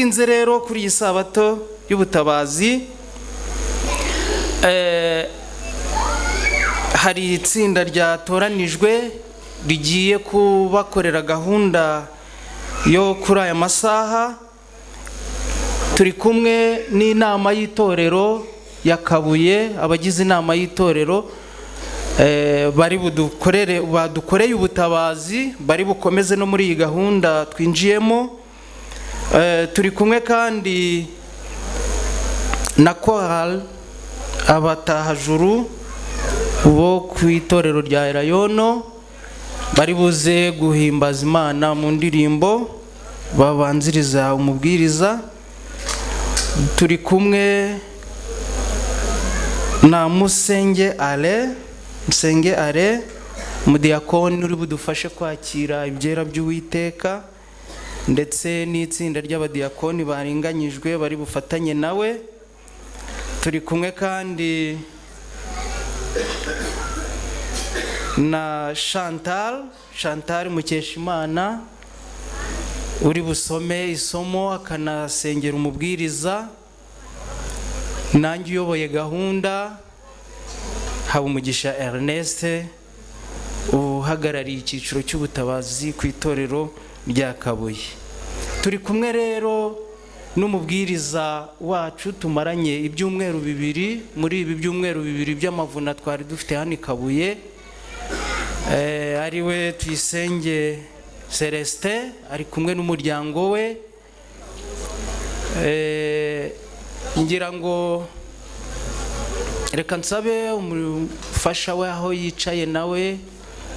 Ntatinze rero, kuri iyi sabato y'ubutabazi hari itsinda ryatoranijwe rigiye kubakorera gahunda yo kuri aya masaha. Turi kumwe n'inama y'itorero ya Kabuye, abagize inama y'itorero bari budukorere, badukoreye ubutabazi, bari bukomeze no muri iyi gahunda twinjiyemo. Turi kumwe kandi na korali Abatahajuru bo ku itorero rya Elayono, bari buze guhimbaza Imana mu ndirimbo babanziriza umubwiriza. Turi kumwe na Musenge Ale, Musenge Ale, umudiyakoni uri budufashe kwakira ibyera by'Uwiteka, ndetse n'itsinda ry'abadiyakoni baringanyijwe bari bufatanye nawe. Turi kumwe kandi na Chantal, Chantal Mukeshimana, uri busome isomo akanasengera umubwiriza. Nanjye uyoboye gahunda, Habumugisha Ernest, uhagarariye icyiciro cy'ubutabazi ku itorero rya Kabuye. Turi kumwe rero n'umubwiriza wacu tumaranye ibyumweru 2, muri ibi byumweru 2 by'amavuna twari dufite hano i Kabuye, ari we Tuyisenge Celestin, ari kumwe n'umuryango we. Ngira ngo reka nsabe umufasha we aho yicaye nawe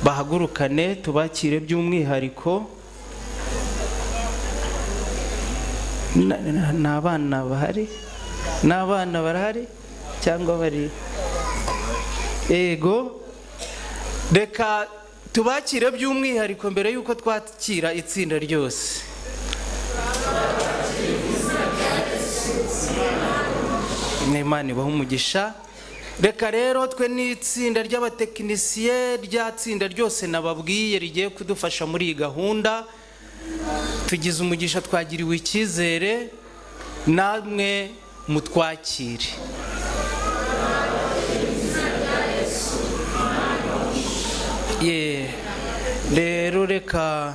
bahagurukane tubakire by'umwihariko. Ni abana bahari? Ni abana barahari cyangwa bari? Ego, reka tubakire by'umwihariko mbere y'uko twakira itsinda ryose. Imana ibahe umugisha. Reka rero twe n'itsinda ry'abatekinisiye, rya tsinda ryose nababwiye rigiye kudufasha muri iyi gahunda, tugize umugisha, twagiriwe icyizere, namwe mutwakire. Rero reka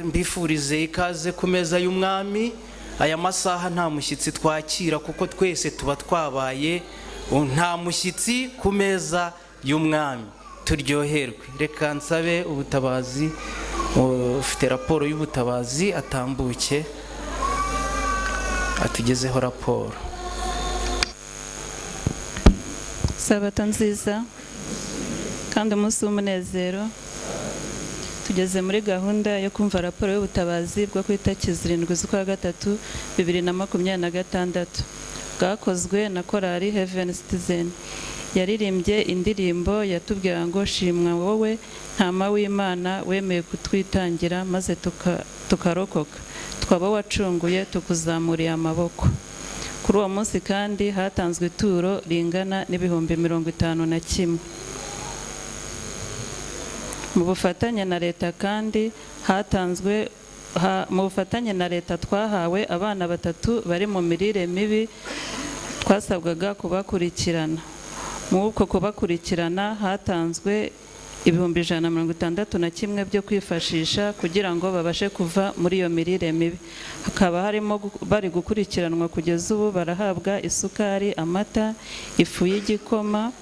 mbifurize ikaze ku meza y'umwami. Aya masaha nta mushyitsi twakira kuko twese tuba twabaye nta mushyitsi ku meza y'umwami, turyoherwe. Reka nsabe ubutabazi, ufite raporo y'ubutabazi atambuke atugezeho raporo. Sabato nziza kandi umunsi w'umunezero. Tugeze muri gahunda yo kumva raporo y'ubutabazi bwo ku itariki 7 z'ukwa gatatu 2026, bwakozwe na korali Heaven Citizen. Yaririmbye indirimbo yatubwira ngo shimwa wowe ntama w'Imana wemeye kutwitangira maze tukarokoka, twaba wacunguye tukuzamuriye amaboko. Kuri uwo munsi kandi hatanzwe ituro ringana n'ibihumbi 51. Mu bufatanye na leta kandi hatanzwe mu bufatanye na leta twahawe abana 3 bari mu mirire mibi, twasabwaga kubakurikirana. Mu uko kubakurikirana hatanzwe 161,000 byo kwifashisha kugira ngo babashe kuva muri iyo mirire mibi. Hakaba harimo bari gukurikiranwa kugeza ubu, barahabwa isukari, amata, ifu y'igikoma,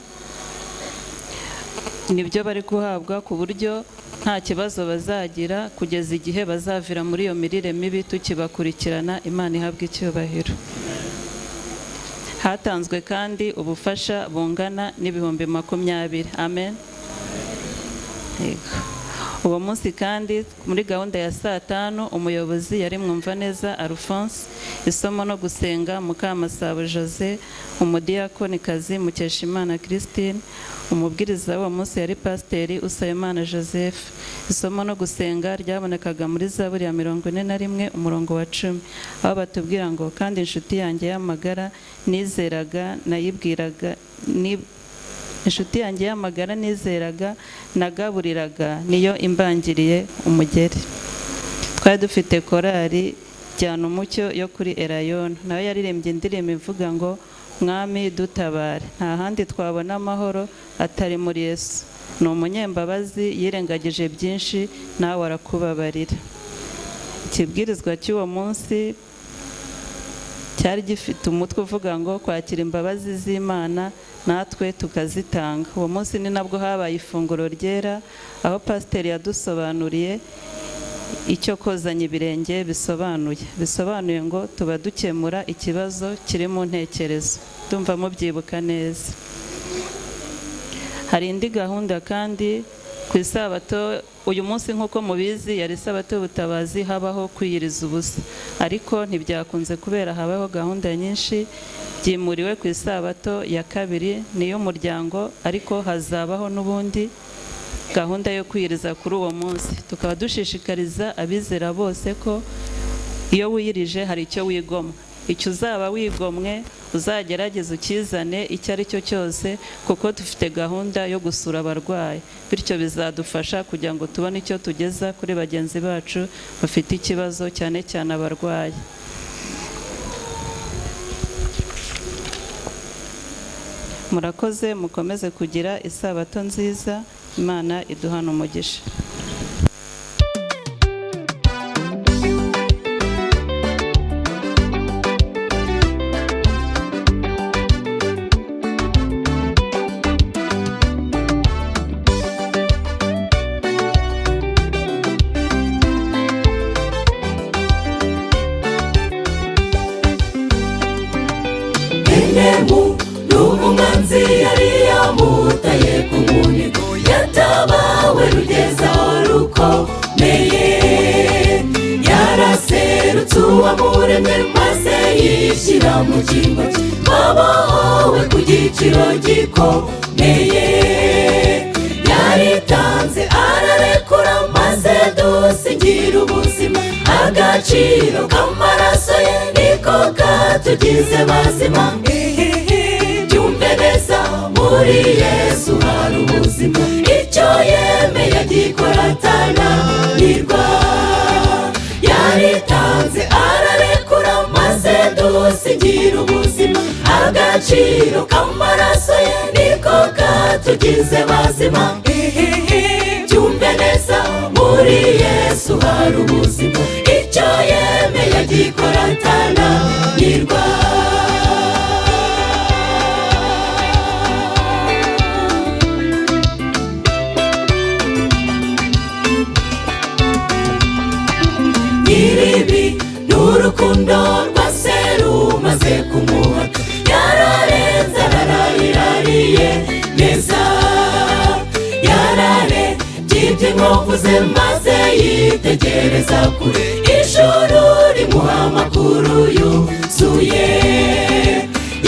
nibyo bari guhabwa ku buryo nta kibazo bazagira kugeza igihe bazavira muri iyo mirire mibi tukibakurikirana. Imana ihabwe icyubahiro. Hatanzwe kandi ubufasha bungana n'ibihumbi 20. Amen. Yego. Uwo munsi kandi muri gahunda ya saa 5 umuyobozi yari Mwumvaneza Alphonse, isomo no gusenga Mukamasabo Jose, umudiyakonikazi Mukeshimana Christine, umubwiriza w'uwo munsi yari Pasiteri Usabimana Joseph. Isomo no gusenga ryabonekaga muri Zaburi ya 41 umurongo wa 10, aho batubwira ngo kandi inshuti yanjye y'amagara nizeraga nayibwiraga ni inshuti yanjye y'amagara nizeraga nagaburiraga niyo imbangiriye umugeri. Twari dufite korali Jyana Umucyo yo kuri Elayono. Nawe yaririmbye indirimbo ivuga ngo Mwami dutabare, nta handi twabona amahoro atari muri Yesu. Ni umunyembabazi, yirengagije byinshi, nawe arakubabarira. Ikibwirizwa cy'uwo munsi cyari gifite umutwe uvuga ngo kwakira imbabazi z'Imana natwe tukazitanga. Uwo munsi ni nabwo habaye ifunguro ryera, aho pasiteri yadusobanuriye icyo kozanya ibirenge bisobanuye. Bisobanuye ngo tuba dukemura ikibazo kiri mu ntekerezo. Ndumva mubyibuka neza. Hari indi gahunda kandi ku isabato. Uyu munsi nk'uko mubizi yari isabato y'ubutabazi, habaho kwiyiriza ubusa, ariko ntibyakunze kubera habaho gahunda nyinshi. Byimuriwe ku isabato ya kabiri, niyo muryango, ariko hazabaho n'ubundi gahunda yo kwiyiriza kuri uwo munsi. Tukaba dushishikariza abizera bose ko iyo wiyirije hari icyo wigomwa. Icyo uzaba wigomwe uzagerageze ukizane icyo ari cyo cyose, kuko dufite gahunda yo gusura abarwayi, bityo bizadufasha kugira ngo tubone icyo tugeza kuri bagenzi bacu bafite ikibazo, cyane cyane abarwayi. Murakoze, mukomeze kugira isabato nziza. Imana iduhana umugisha. Enemu n'umwanzi yari yamutaye ku munigo, yatabawe rugeza rukomeye. Yaraserutse uwamuremye maze yishyira mu cyimbo cye, twabohowe ku giciro gikomeye. Yaritanze ararekura maze dusigira ubuzima, agaciro k'amaraso ye niko katugize bazima. Byumve neza, muri Yesu hari ubuzima, icyo yemeye agikora atananirwa. Yaritanze ararekura maze dusigira ubuzima, agaciro k'amaraso ye niko katugize bazima. Byumve neza, muri Yesu hari ubuzima, icyo yemeye agikora atananirwa. Nyiribi n'urukundo rwa serumaze kumuhaka, yararenze ararayirariye neza. Yararebye iby'inkovu ze maze yitegereza kure, ijuru rimuha amakuru yuzuye.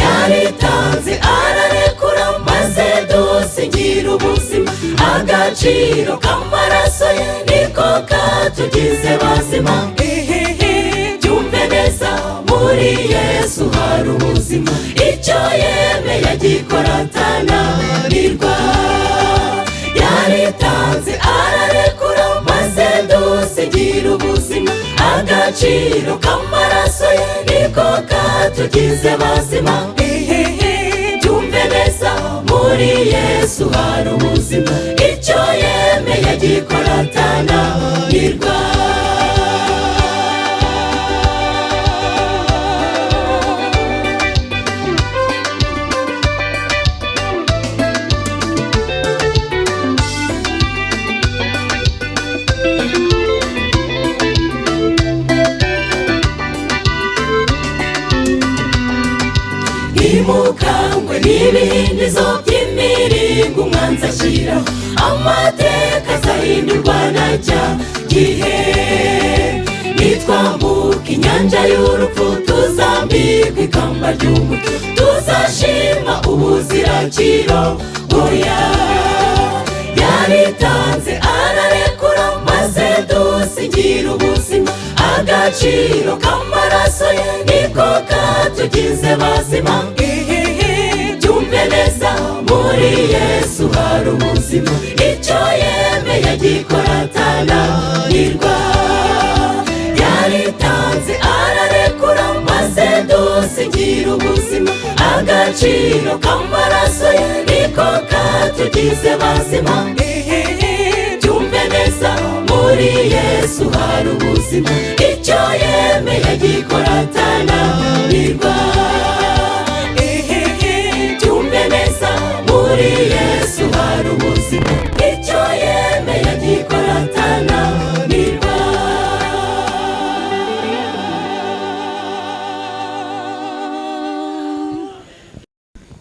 Yaritanze ararekura maze dusigira ubuzima, agaciro k'amaraso ye niko katugize bazima. Byumve neza, muri Yesu hari ubuzima, icyo yemeye agikora atananirwa. Yaritanze ararekura maze dusigira ubuzima, agaciro k'amaraso ye niko katugize bazima. Byumve neza, muri Yesu hari ubuzima, icyo yemeye agikora atananirwa. Ntimukangwe n'ibihindizo by'imiringo umwanzi ashyiraho, amateka azahindurwa na cya gihe. Nitwambuka inyanja y'urupfu tuzambikwa ikamba ry'umucyo, tuzashima ubuzirakiro oya. Yaritanze ararekura maze dusigira ubuzima, agaciro k'amaraso ye niko katugize bazima. Byumve neza, muri Yesu hari ubuzima, icyo yemeye agikora atananirwa. Yaritanze. dusingira ubuzima. Agaciro k'amaraso ye niko katugize bazima. Byumve neza, muri Yesu hari ubuzima. Icyo yemeye gikora atananirwa. Byumve neza, muri Yesu hari ubuzima. Icyo yemeye gikora atananirwa.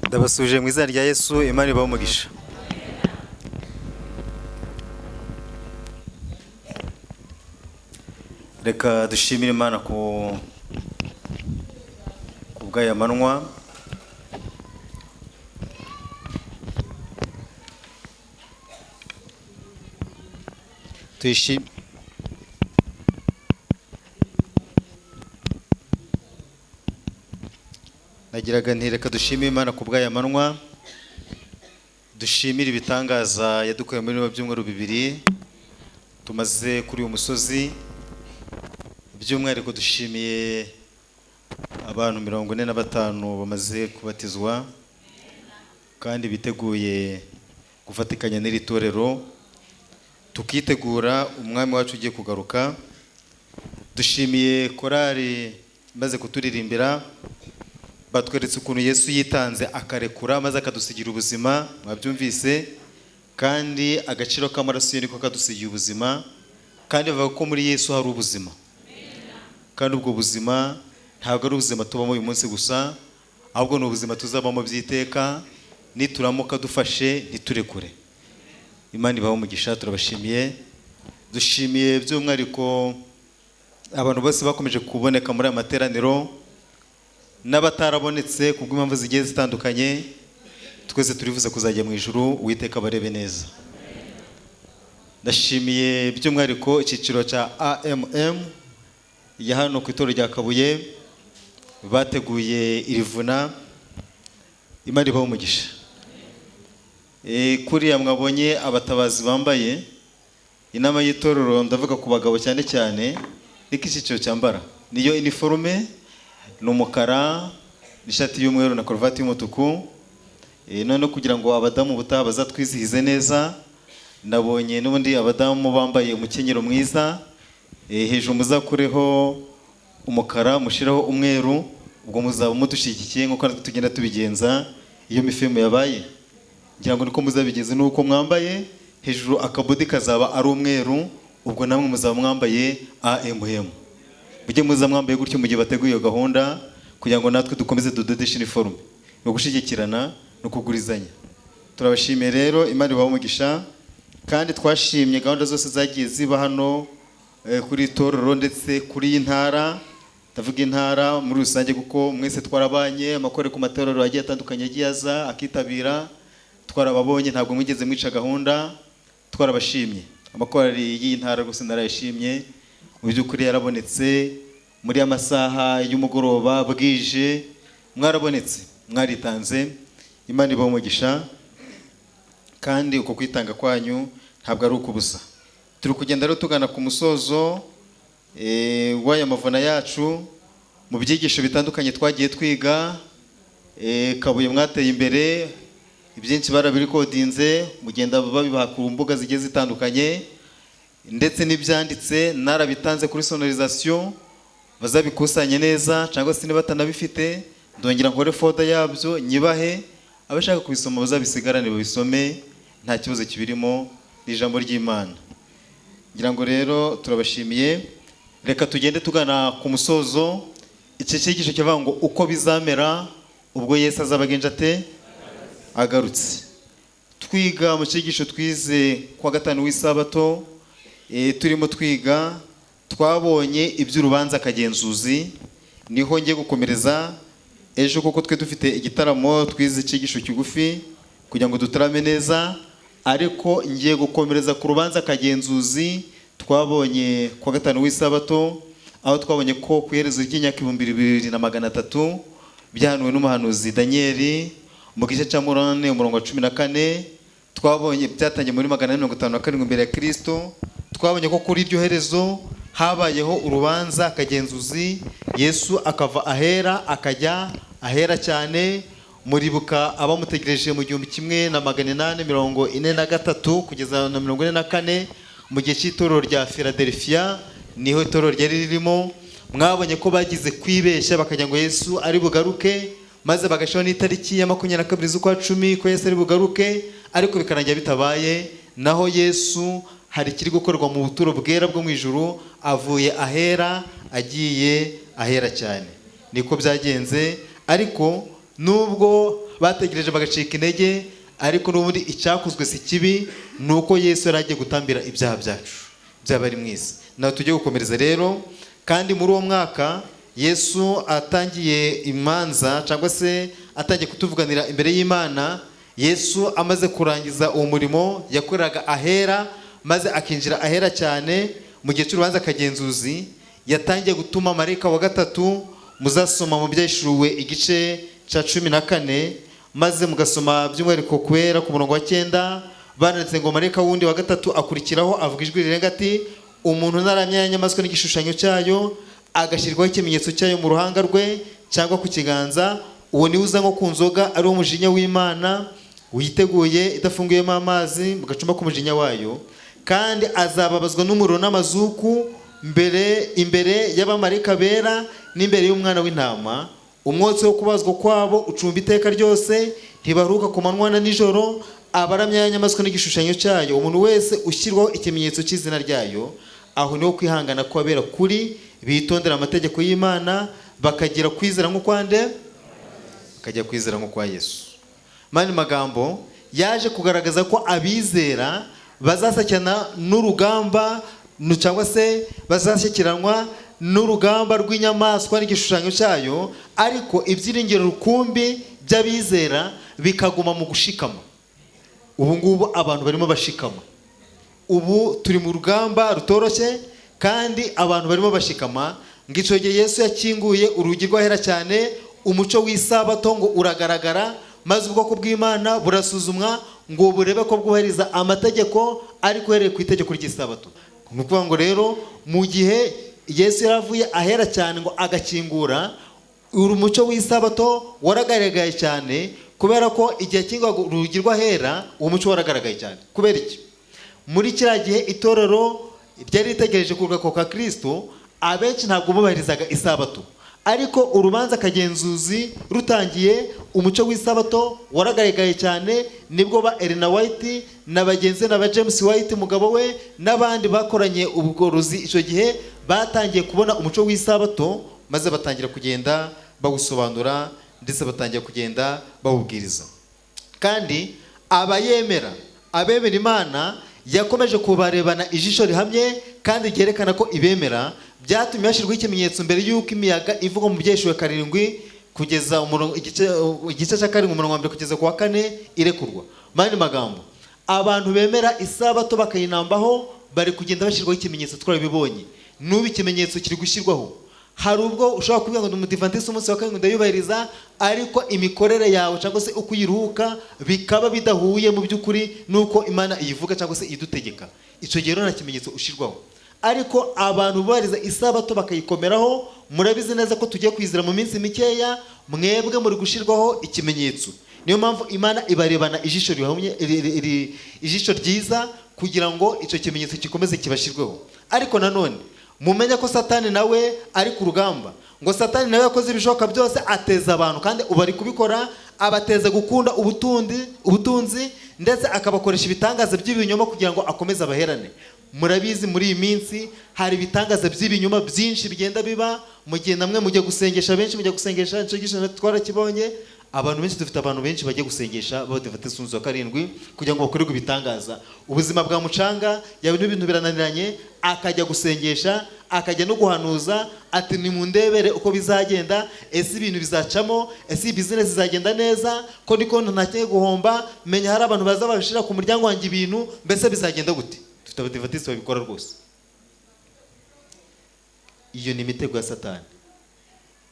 Ndabasuje mu izina rya Yesu. Imana ibahe umugisha. Reka dushimire Imana ku bw'aya manywa. Tuyishime. Nagiraga nti reka dushime Imana ku bw'aya manywa, dushimire ibitangaza yadukuye muri bino byumweru 2 tumaze kuri uyu musozi. By'umwihariko dushimiye abantu 45 bamaze kubatizwa kandi biteguye gufatikanya n'iri torero, tukitegura umwami wacu ugiye kugaruka. Dushimiye korali imaze kuturirimbira, batweretse ukuntu Yesu yitanze akarekura maze akadusigira ubuzima, mwabyumvise. Kandi agaciro k'amaraso ye niko kadusigiye ubuzima, kandi bavuga ko muri Yesu hari ubuzima. Kandi ubwo buzima ntabwo ari ubuzima tubamo uyu munsi gusa, ahubwo ni ubuzima tuzabamo by'iteka nituramuka dufashe ntiturekure. Imana ibahe umugisha, turabashimiye. Dushimiye by'umwihariko abantu bose bakomeje kuboneka muri aya materaniro n'abatarabonetse ku bw'impamvu zigiye zitandukanye. Twese turifuza kuzajya mu ijuru, Uwiteka abarebe neza. Ndashimiye by'umwihariko icyiciro cya AMM ya hano ku itorero rya Kabuye bateguye iri vuna. Imana ibahe umugisha. Kuriya mwabonye abatabazi bambaye, inama y'itorero, ndavuga ku bagabo cyane cyane, niko icyiciro cyambara, niyo iniforume, ni umukara n'ishati y'umweru na karuvati y'umutuku. None kugira ngo abadamu ubutaha bazatwizihize neza, nabonye n'ubundi abadamu bambaye umukenyero mwiza. Hejuru muzakureho umukara mushireho umweru, ubwo muzaba mudushyigikiye nk'uko natwe tugenda tubigenza iyo mifemu yabaye. Ngira ngo niko muzabigenza, nuko mwambaye hejuru akabodi kazaba ari umweru, ubwo namwe muzaba mwambaye AMM. Mujye muza mwambaye gutyo mu gihe bateguye iyo gahunda, kugira ngo natwe dukomeze dudodeshe iniforume. Ni ugushyigikirana no kugurizanya. Turabashimiye rero, Imana ibahe umugisha. Kandi twashimye gahunda zose zagiye ziba hano kuri itorero ndetse kuri iyi ntara. Ndavuga intara muri rusange kuko mwese twarabanye, amakore ku matorero agiye atandukanye agiye aza akitabira, twarababonye, ntabwo mwigeze mwica gahunda, twarabashimye. Amakorali y'iyi ntara rwose narayishimye, mu by'ukuri yarabonetse muri amasaha y'umugoroba bwije, mwarabonetse, mwaritanze. Imana ibahe umugisha, kandi uko kwitanga kwanyu ntabwo ari ukubusa. Turi kugenda rero tugana ku musozo w'aya mavuna yacu mu byigisho bitandukanye twagiye twiga. Kabuye mwateye imbere, ibyinshi barabirikodinze, mugenda babibaha ku mbuga zigiye zitandukanye, ndetse n'ibyanditse narabitanze kuri sonorisation, bazabikusanye neza, cyangwa se niba batanabifite ndongera nkore foda yabyo nyibahe, abashaka kubisoma bazabisigarane babisome, nta kibazo kibirimo, ni ijambo ry'Imana. Ngira ngo rero turabashimiye. Reka tugende tugana ku musozo. Iki cyigisho kivuga ngo uko bizamera ubwo Yesu azaba agenje ate agarutse. Twiga mu cyigisho twize kwa gatanu w'isabato, turimo twiga twabonye iby'urubanza kagenzuzi, niho ngiye gukomereza ejo kuko twe dufite igitaramo twize icyigisho kigufi kugira ngo dutarame neza, ariko ngiye gukomereza ku rubanza kagenzuzi twabonye kwa gatanu w'isabato, aho twabonye ko ku iherezo ry'imyaka 2300 byahanuwe n'umuhanuzi Danieli mu gice cya 8 umurongo wa 14, twabonye byatangiye muri 457 mbere ya Kristo. Twabonye ko kuri iryo herezo habayeho urubanza kagenzuzi, Yesu akava ahera akajya ahera cyane. Muribuka abamutegereje mu 1843 kugeza na 44, mu gihe cy'itorero rya Philadelphia, niho itorero ryari ririmo. Mwabonye ko bagize kwibeshya bakajya ngo Yesu ari bugaruke, maze bagashyiraho n'itariki ya 22 z'ukwa 10 ko Yesu ari bugaruke, ariko bikarangira bitabaye. Naho Yesu hari ikiri gukorwa mu buturo bwera bwo mu ijuru, avuye ahera agiye ahera cyane. Niko byagenze. Ariko nubwo bategereje bagacika intege, ariko n'ubundi icyakozwe si kibi, ni uko Yesu yari agiye gutambira ibyaha byacu byaba ari mwiza. Nawe tujye gukomereza rero. Kandi muri uwo mwaka Yesu atangiye imanza, cyangwa se atangiye kutuvuganira imbere y'Imana. Yesu amaze kurangiza uwo murimo yakoreraga ahera, maze akinjira ahera cyane mu gihe cy'urubanza kagenzuzi, yatangiye gutuma marayika wa gatatu. Muzasoma mu Byahishuwe igice cya 14, maze mugasoma by'umwihariko kwera ku murongo wa 9, banditse ngo marayika wundi wa gatatu akurikiraho avuga ijwi rirenga ati: umuntu naramya inyamaswa n'igishushanyo cyayo, agashyirwaho ikimenyetso cyayo mu ruhanga rwe cyangwa ku kiganza, uwo niwe uza nko ku nzoga ari umujinya w'Imana witeguye idafunguyemo amazi mu gacumba k'umujinya wayo, kandi azababazwa n'umuriro n'amazuku imbere y'abamarayika bera n'imbere y'umwana w'intama. Umwotsi wo kubazwa kwabo ucumba iteka ryose, ntibaruhuka ku manywa na nijoro, abaramya inyamaswa n'igishushanyo cyayo, umuntu wese ushyirwaho ikimenyetso cy'izina ryayo. Aho niho kwihangana kw'abera kuri, bitondera amategeko y'Imana, bakagira kwizera nk'ukwa nde? Bakajya kwizera nk'ukwa Yesu. Mani magambo yaje kugaragaza ko abizera bazasakirana n'urugamba, cyangwa se bazashyikiranwa n'urugamba rw'inyamaswa n'igishushanyo cyayo, ariko ibyiringiro rukumbi by'abizera bikaguma mu gushikama. Ubu ngubu abantu barimo bashikama. Ubu turi mu rugamba rutoroshye, kandi abantu barimo bashikama. Ngo icyo gihe Yesu yakinguye urugi rw'ahera cyane, umuco w'isabato ngo uragaragara, maze ubwoko bw'Imana burasuzumwa ngo burebe ko bwubahiriza amategeko, ariko uhereye ku itegeko ry'isabato. Ni ukuvuga ngo rero mu gihe Yesu yaravuye ahera cyane ngo agakingura, umuco w'isabato waragaragaye cyane, kubera ko igihe akingwaga urugi rw'ahera uwo muco waragaragaye cyane. Kubera iki? Muri kiriya gihe itorero ryari ritegereje kugaruka kwa Kristo, abenshi ntabwo bubahirizaga isabato, ariko urubanza kagenzuzi rutangiye, umuco w'isabato waragaragaye cyane. Nibwo ba Elena White na bagenzi na ba James White mugabo we n'abandi bakoranye ubworozi icyo gihe batangiye kubona umuco w'isabato, maze batangira kugenda bawusobanura, ndetse batangira kugenda bawubwiriza. Kandi abayemera, abemera Imana yakomeje kubarebana ijisho rihamye kandi ryerekana ko ibemera. Byatumye hashyirwaho ikimenyetso mbere y'uko imiyaga ivugwa mu Byahishuwe 7 kugeza igice cya 7 umurongo wa 1 kugeza ku wa 4 irekurwa. Mani magambo, abantu bemera isabato bakayinambaho bari kugenda bashyirwaho ikimenyetso. Twarabibonye n'ubu ikimenyetso kiri gushyirwaho. Hari ubwo ushobora kuvuga ngo ndi umudivantiste umunsi wa karindwi ndayubahiriza, ariko imikorere yawe cyangwa se uko uyiruhuka bikaba bidahuye mu by'ukuri n'uko Imana iyivuga cyangwa se idutegeka. Icyo gihe rero nta kimenyetso ushyirwaho. Ariko abantu bubahiriza isabato bakayikomeraho, murabizi neza ko tugiye kwizera mu minsi mikeya, mwebwe muri gushyirwaho ikimenyetso. Niyo mpamvu Imana ibarebana ijisho rihumye, ijisho ryiza, kugira ngo icyo kimenyetso gikomeze kibashyirweho. Ariko nanone mumenye ko Satani nawe ari ku rugamba. Ngo Satani nawe yakoze ibishoboka byose ateza abantu, kandi ubu ari kubikora, abateza gukunda ubutunzi, ndetse akabakoresha ibitangaza by'ibinyoma kugira ngo akomeze abaherane. Murabizi muri iyi minsi hari ibitangaza by'ibinyoma byinshi bigenda biba. Mu gihe namwe mujya gusengesha, benshi mujya gusengesha, icyo gisho twarakibonye, abantu benshi dufite abantu benshi bajya gusengesha badivantiste umunsi wa 7 kugira ngo bakorerwe ibitangaza. Ubuzima bwa mucanga yabona ibintu birananiranye, akajya gusengesha, akajya no guhanuza ati nimundebere uko bizagenda, ese ibintu bizacamo, ese iyi business izagenda neza, ko ndiko ntakeneye guhomba, menya hari abantu baza babishira ku muryango wanjye ibintu, mbese bizagenda gute? Dufite abadivatiste babikora rwose. Iyo ni imitego ya Satani,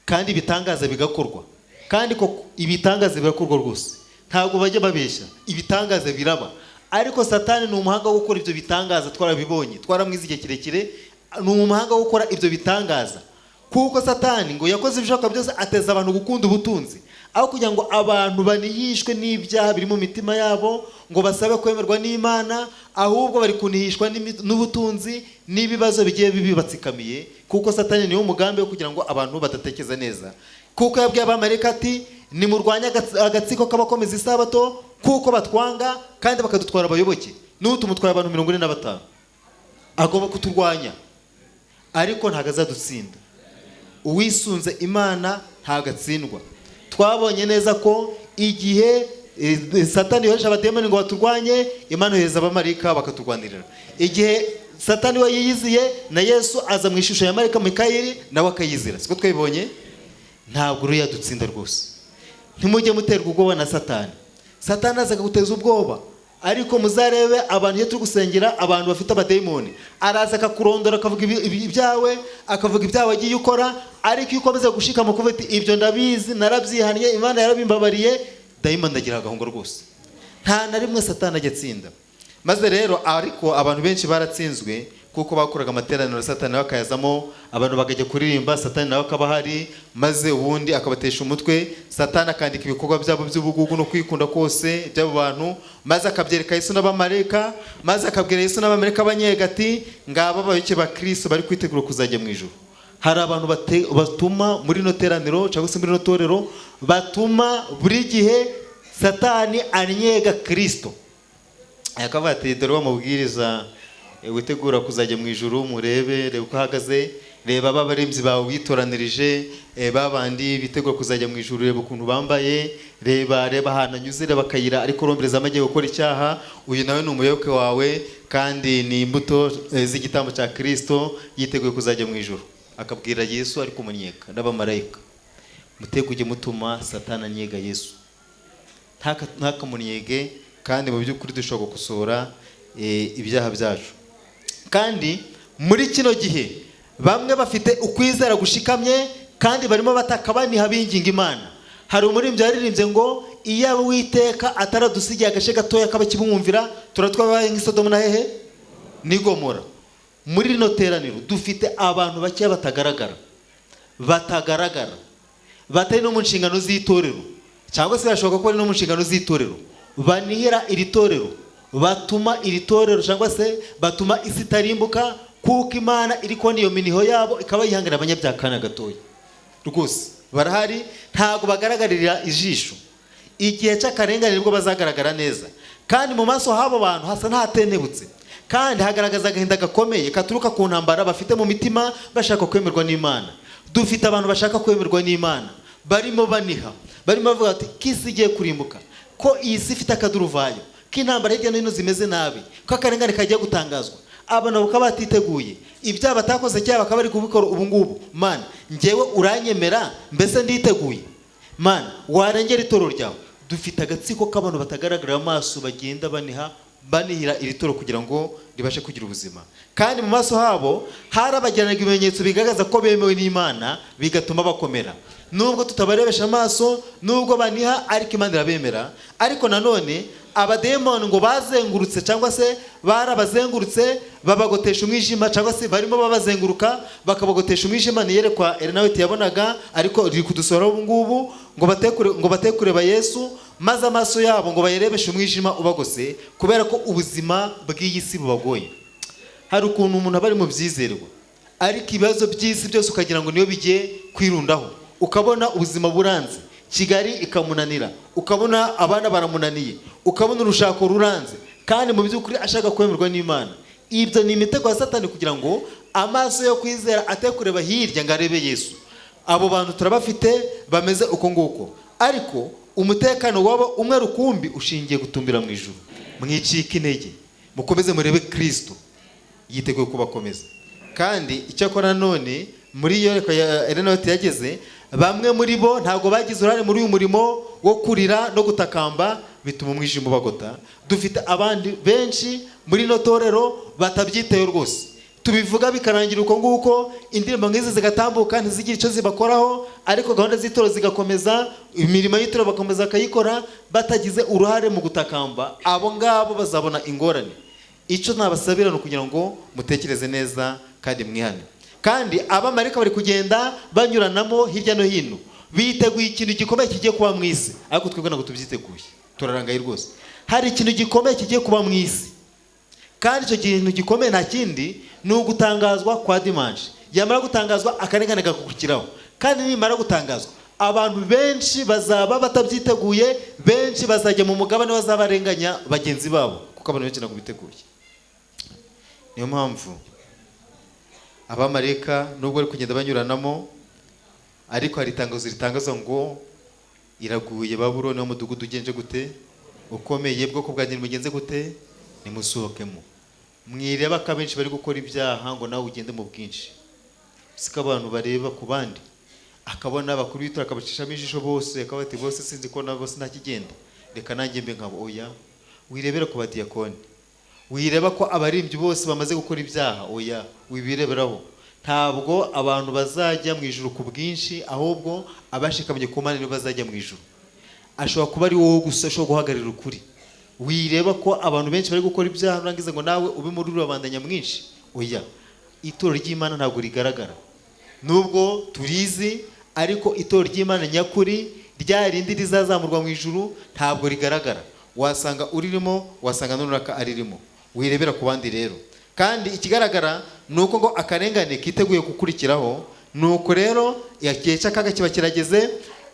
kandi ibitangaza bigakorwa. Kandi koko ibitangaza birakorwa rwose, ntabwo bajya babeshya, ibitangaza biraba. Ariko Satani ni umuhanga wo gukora ibyo bitangaza, twarabibonye, twaramwize igihe kirekire, ni umuhanga wo gukora ibyo bitangaza. Kuko Satani ngo yakoze ibishoboka byose, ateza abantu gukunda ubutunzi aho kugira ngo abantu banihishwe n'ibyaha biri mu mitima yabo ngo basabe kwemerwa n'Imana, ahubwo bari kunihishwa n'ubutunzi n'ibibazo bigiye bibatsikamiye, kuko Satani niwo mugambi wo kugira ngo abantu badatekereza neza. Kuko yabwiye abamarayika ati: "Nimurwanye agatsiko k'abakomeza isabato, kuko batwanga kandi bakadutwara abayoboke." N'ubu tumutwaye abantu 45. Agomba kuturwanya, ariko ntabwo azadutsinda. Uwisunze Imana ntabwo atsindwa. Twabonye neza ko igihe Satani yohereje abademoni ngo baturwanye, Imana yohereza abamarayika bakaturwanirira. Igihe Satani we yiyiziye, na Yesu aza mu ishusho ya marayika Mikayeli, nawe akayizira. Siko twabibonye? Ntabwo uriya dutsinda rwose. Ntimujye muterwa ubwoba na Satani. Satani aza akaguteza ubwoba, ariko muzarebe abantu iyo turi gusengera abantu bafite abadayimoni, araza akakurondora, akavuga ibyawe, akavuga ibyawe wagiye ukora. Ariko iyo ukomeza gushikama kuvuga ati: "Ibyo ndabizi, narabyihannye, Imana yarabimbabariye," dayimoni agira agahungo rwose. Nta na rimwe Satani ajya atsinda. Maze rero, ariko abantu benshi baratsinzwe kuko bakoraga amateraniro, Satani nawe akayazamo, abantu bakajya kuririmba, Satani nawe akaba ahari, maze ubundi akabatesha umutwe. Satani akandika ibikorwa byabo by'ubugugu no kwikunda kose by'abo bantu, maze akabyereka Yesu n'abamarayika, maze akabwira Yesu n'abamarayika abanyega ati: "Ngaba abayoboke ba Kristo bari kwitegura kuzajya mu ijuru." Hari abantu batuma muri ino teraniro cyangwa se muri ino torero, batuma buri gihe Satani anyega Kristo, akavuga ati: "Dore wa mubwiriza witegura kuzajya mu ijuru, murebe, reba uko ahagaze, reba ba baririmbyi bawe witoranirije, ba bandi bitegura kuzajya mu ijuru, reba ukuntu bambaye, reba ahantu anyuze, reba akayira ariko uromberezamo agiye gukora icyaha. Uyu nawe ni umuyoboke wawe kandi ni imbuto z'igitambo cya Kristo, yiteguye kuzajya mu ijuru." Akabwira Yesu ari kumunyeka n'abamarayika. Mutege ujye mutuma Satani anyega Yesu, ntakamunyege. Kandi mu by'ukuri dushobora gukosora ibyaha byacu. Kandi muri kino gihe bamwe bafite ukwizera gushikamye kandi barimo bataka, baniha, binginga Imana. Hari umuririmbyi yaririmbye ngo: "Iyo Uwiteka ataradusigiye agace gatoya k'abakibumvira, turatwabaye nk'isodomu na hehe ni Gomora." Muri rino teraniro dufite abantu bakeya batagaragara, batagaragara, batari no mu nshingano z'itorero, cyangwa se birashoboka ko bari no mu nshingano z'itorero, banihira iri torero, batuma iri torero cyangwa se batuma isi itarimbuka, kuko Imana iri kubona iyo miniho yabo ikaba yihanganira abanyabyaha akanya gatoya. Rwose barahari, ntabwo bagaragarira ijisho. Igihe cy'akarengane nibwo bazagaragara neza. Kandi mu maso h'abo bantu hasa n'ahatentebutse, kandi hagaragaza agahinda gakomeye katuruka ku ntambara bafite mu mitima bashaka kwemerwa n'Imana. Dufite abantu bashaka kwemerwa n'Imana, barimo baniha, barimo bavuga bati: "K'isi igiye kurimbuka, ko iyi si ifite akaduruvayo, ko intambara hirya no hino zimeze nabi, ko akarengane kagiye gutangazwa, abantu bakaba batiteguye, ibyaha batakoze cyangwa bakaba bari kubikora ubu ngubu. Mana, njyewe uranyemera? Mbese nditeguye? Mana, warengera itorero ryawe." Dufite agatsiko k'abantu batagaragarira amaso, bagenda baniha, banihira iri toro kugira ngo ribashe kugira ubuzima. Kandi mu maso habo harabagiranaga ibimenyetso bigaragaza ko bemewe n'Imana, bigatuma bakomera. Nubwo tutabarebesha amaso, nubwo baniha, ariko Imana irabemera. Ariko nanone abademoni ngo bazengurutse, cyangwa se barabazengurutse, babagotesha umwijima, cyangwa se barimo babazenguruka bakabagotesha umwijima. Ni iyerekwa Ellen White yabonaga, ariko riri kudusohora ubu ngubu, ngo bate kureba Yesu, maze amaso yabo ngo bayirebeshe umwijima ubagose, kubera ko ubuzima bw'iyi si bubagoye. Hari ukuntu umuntu aba ari mu byizerwa, ariko ibibazo by'isi byose ukagira ngo niyo bigiye kwirundaho, ukabona ubuzima buranze, Kigali ikamunanira, ukabona abana baramunaniye, ukabona urushako ruranze, kandi mu by'ukuri ashaka kwemerwa n'Imana. Ibyo ni imitego ya Satani kugira ngo amaso yo kwizera ate kureba hirya ngo arebe Yesu. Abo bantu turabafite bameze uko nguko, ariko umutekano wabo umwe rukumbi ushingiye gutumbira mu ijuru. Mwicika intege, mukomeze murebe Kristo, yiteguye kubakomeza. Kandi icyakora none muri iyo reka ya Ellen White yageze, bamwe muri bo ntabwo bagize uruhare muri uyu murimo wo kurira no gutakamba, bituma umwijima ubagota. Dufite abandi benshi muri ino torero batabyitayeho rwose. Tubivuga bikarangira uko nguko, indirimbo nk'izi zigatambuka ntizigire icyo zibakoraho, ariko gahunda z'itorero zigakomeza, imirimo y'itorero bakomeza bakayikora batagize uruhare mu gutakamba. Abo ngabo bazabona ingorane. Icyo nabasabira ni ukugira ngo mutekereze neza kandi mwihane. Kandi abamarayika bari kugenda banyuranamo hirya no hino, biteguye ikintu gikomeye kigiye kuba mu isi. Ariko twebwe ntabwo tubyiteguye, turarangaye rwose. Hari ikintu gikomeye kigiye kuba mu isi, kandi icyo kintu gikomeye nta kindi, ni ugutangazwa kwa dimanche. Yamara gutangazwa, akarengane gakurikiraho. Kandi nimara gutangazwa, abantu benshi bazaba batabyiteguye, benshi bazajya mu mugabane bazabarenganya bagenzi babo, kuko abantu benshi ntabwo biteguye. Niyo mpamvu abamarayika, nubwo bari kugenda banyuranamo, ariko hari itangazo ritangaza ngo: "Iraguye Babuloni, w'umudugudu ugenje gute? Ukomeye. Bwoko bwanjye, mugenze gute? Nimusohokemo." Mwireba ko abenshi bari gukora ibyaha ngo nawe ugende mu bwinshi. Siko abantu bareba ku bandi, akabona abakuru b'itora akabacishamo ijisho bose, akaba ati: "Bose sinzi ko nabo bose ntakigenda, reka nanjye mbe nkabo." Oya, wirebera ku badiyakoni, wireba ko abaririmbyi bose bamaze gukora ibyaha. Oya, wibireberaho. Ntabwo abantu bazajya mu ijuru ku bwinshi, ahubwo abashikamye ku Mana nibo bazajya mu ijuru. Ashobora kuba ari wowe gusa ushobora guhagararira ukuri. Wireba ko abantu benshi bari gukora ibyaha urangiza ngo nawe ube muri rubanda nyamwinshi. Oya, itorero ry'Imana ntabwo rigaragara, nubwo turizi, ariko itorero ry'Imana nyakuri, rya rindi rizazamurwa mu ijuru, ntabwo rigaragara. Wasanga uririmo, wasanga n'uraka aririmo. Wirebera ku bandi rero. Kandi ikigaragara ni uko ngo akarengane kiteguye gukurikiraho. Ni uko rero igihe cy'akaga kiba kirageze.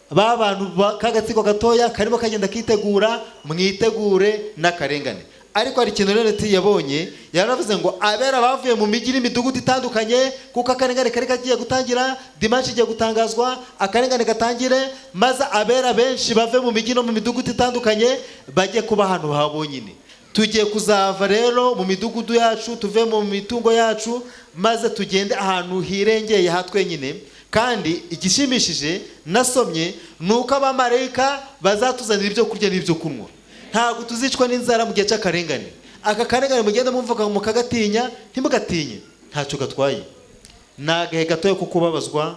Ba bantu k'agatsiko gatoya karimo kagenda kitegura, mwitegure n'akarengane. Ariko hari ikintu rero yabonye, yaravuze ngo abera bavuye mu mijyi n'imidugudu itandukanye, kuko akarengane kari kagiye gutangira, dimanche igiye gutangazwa, akarengane gatangire, maze abera benshi bave mu mijyi no mu midugudu itandukanye, bajye kuba ahantu ha bonyine. Tugiye kuzava rero mu midugudu yacu, tuve mu mitungo yacu, maze tugende ahantu hirengeye ha twenyine. Kandi igishimishije nasomye ni uko abamarayika bazatuzanira ibyo kurya n'ibyo kunywa. Ntabwo tuzicwa n'inzara mu gihe cy'akarengane. Aka karengane mugenda mumvuga mukagatinya, ntimugatinye, ntacyo gatwaye. Ni agahe gatoya ko kubabazwa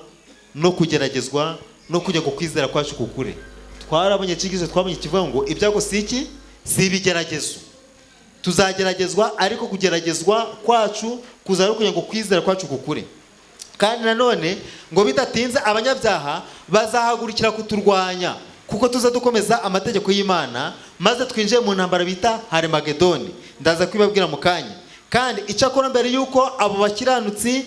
no kugeragezwa no kujya ku kwizera kwacu kukure. Twarabonye icyigisho, twabonye kivuga ngo ibyago si iki? Si ibigeragezo. Tuzageragezwa, ariko kugeragezwa kwacu kuzaba kugira ngo kwizera kwacu kukure. Kandi nanone ngo bidatinze abanyabyaha bazahagurukira kuturwanya, kuko tuza dukomeza amategeko y'Imana, maze twinjiye mu ntambara bita Harimagedoni. Ndaza kubibabwira mu kanya. Kandi icyakora mbere y'uko abo bakiranutsi,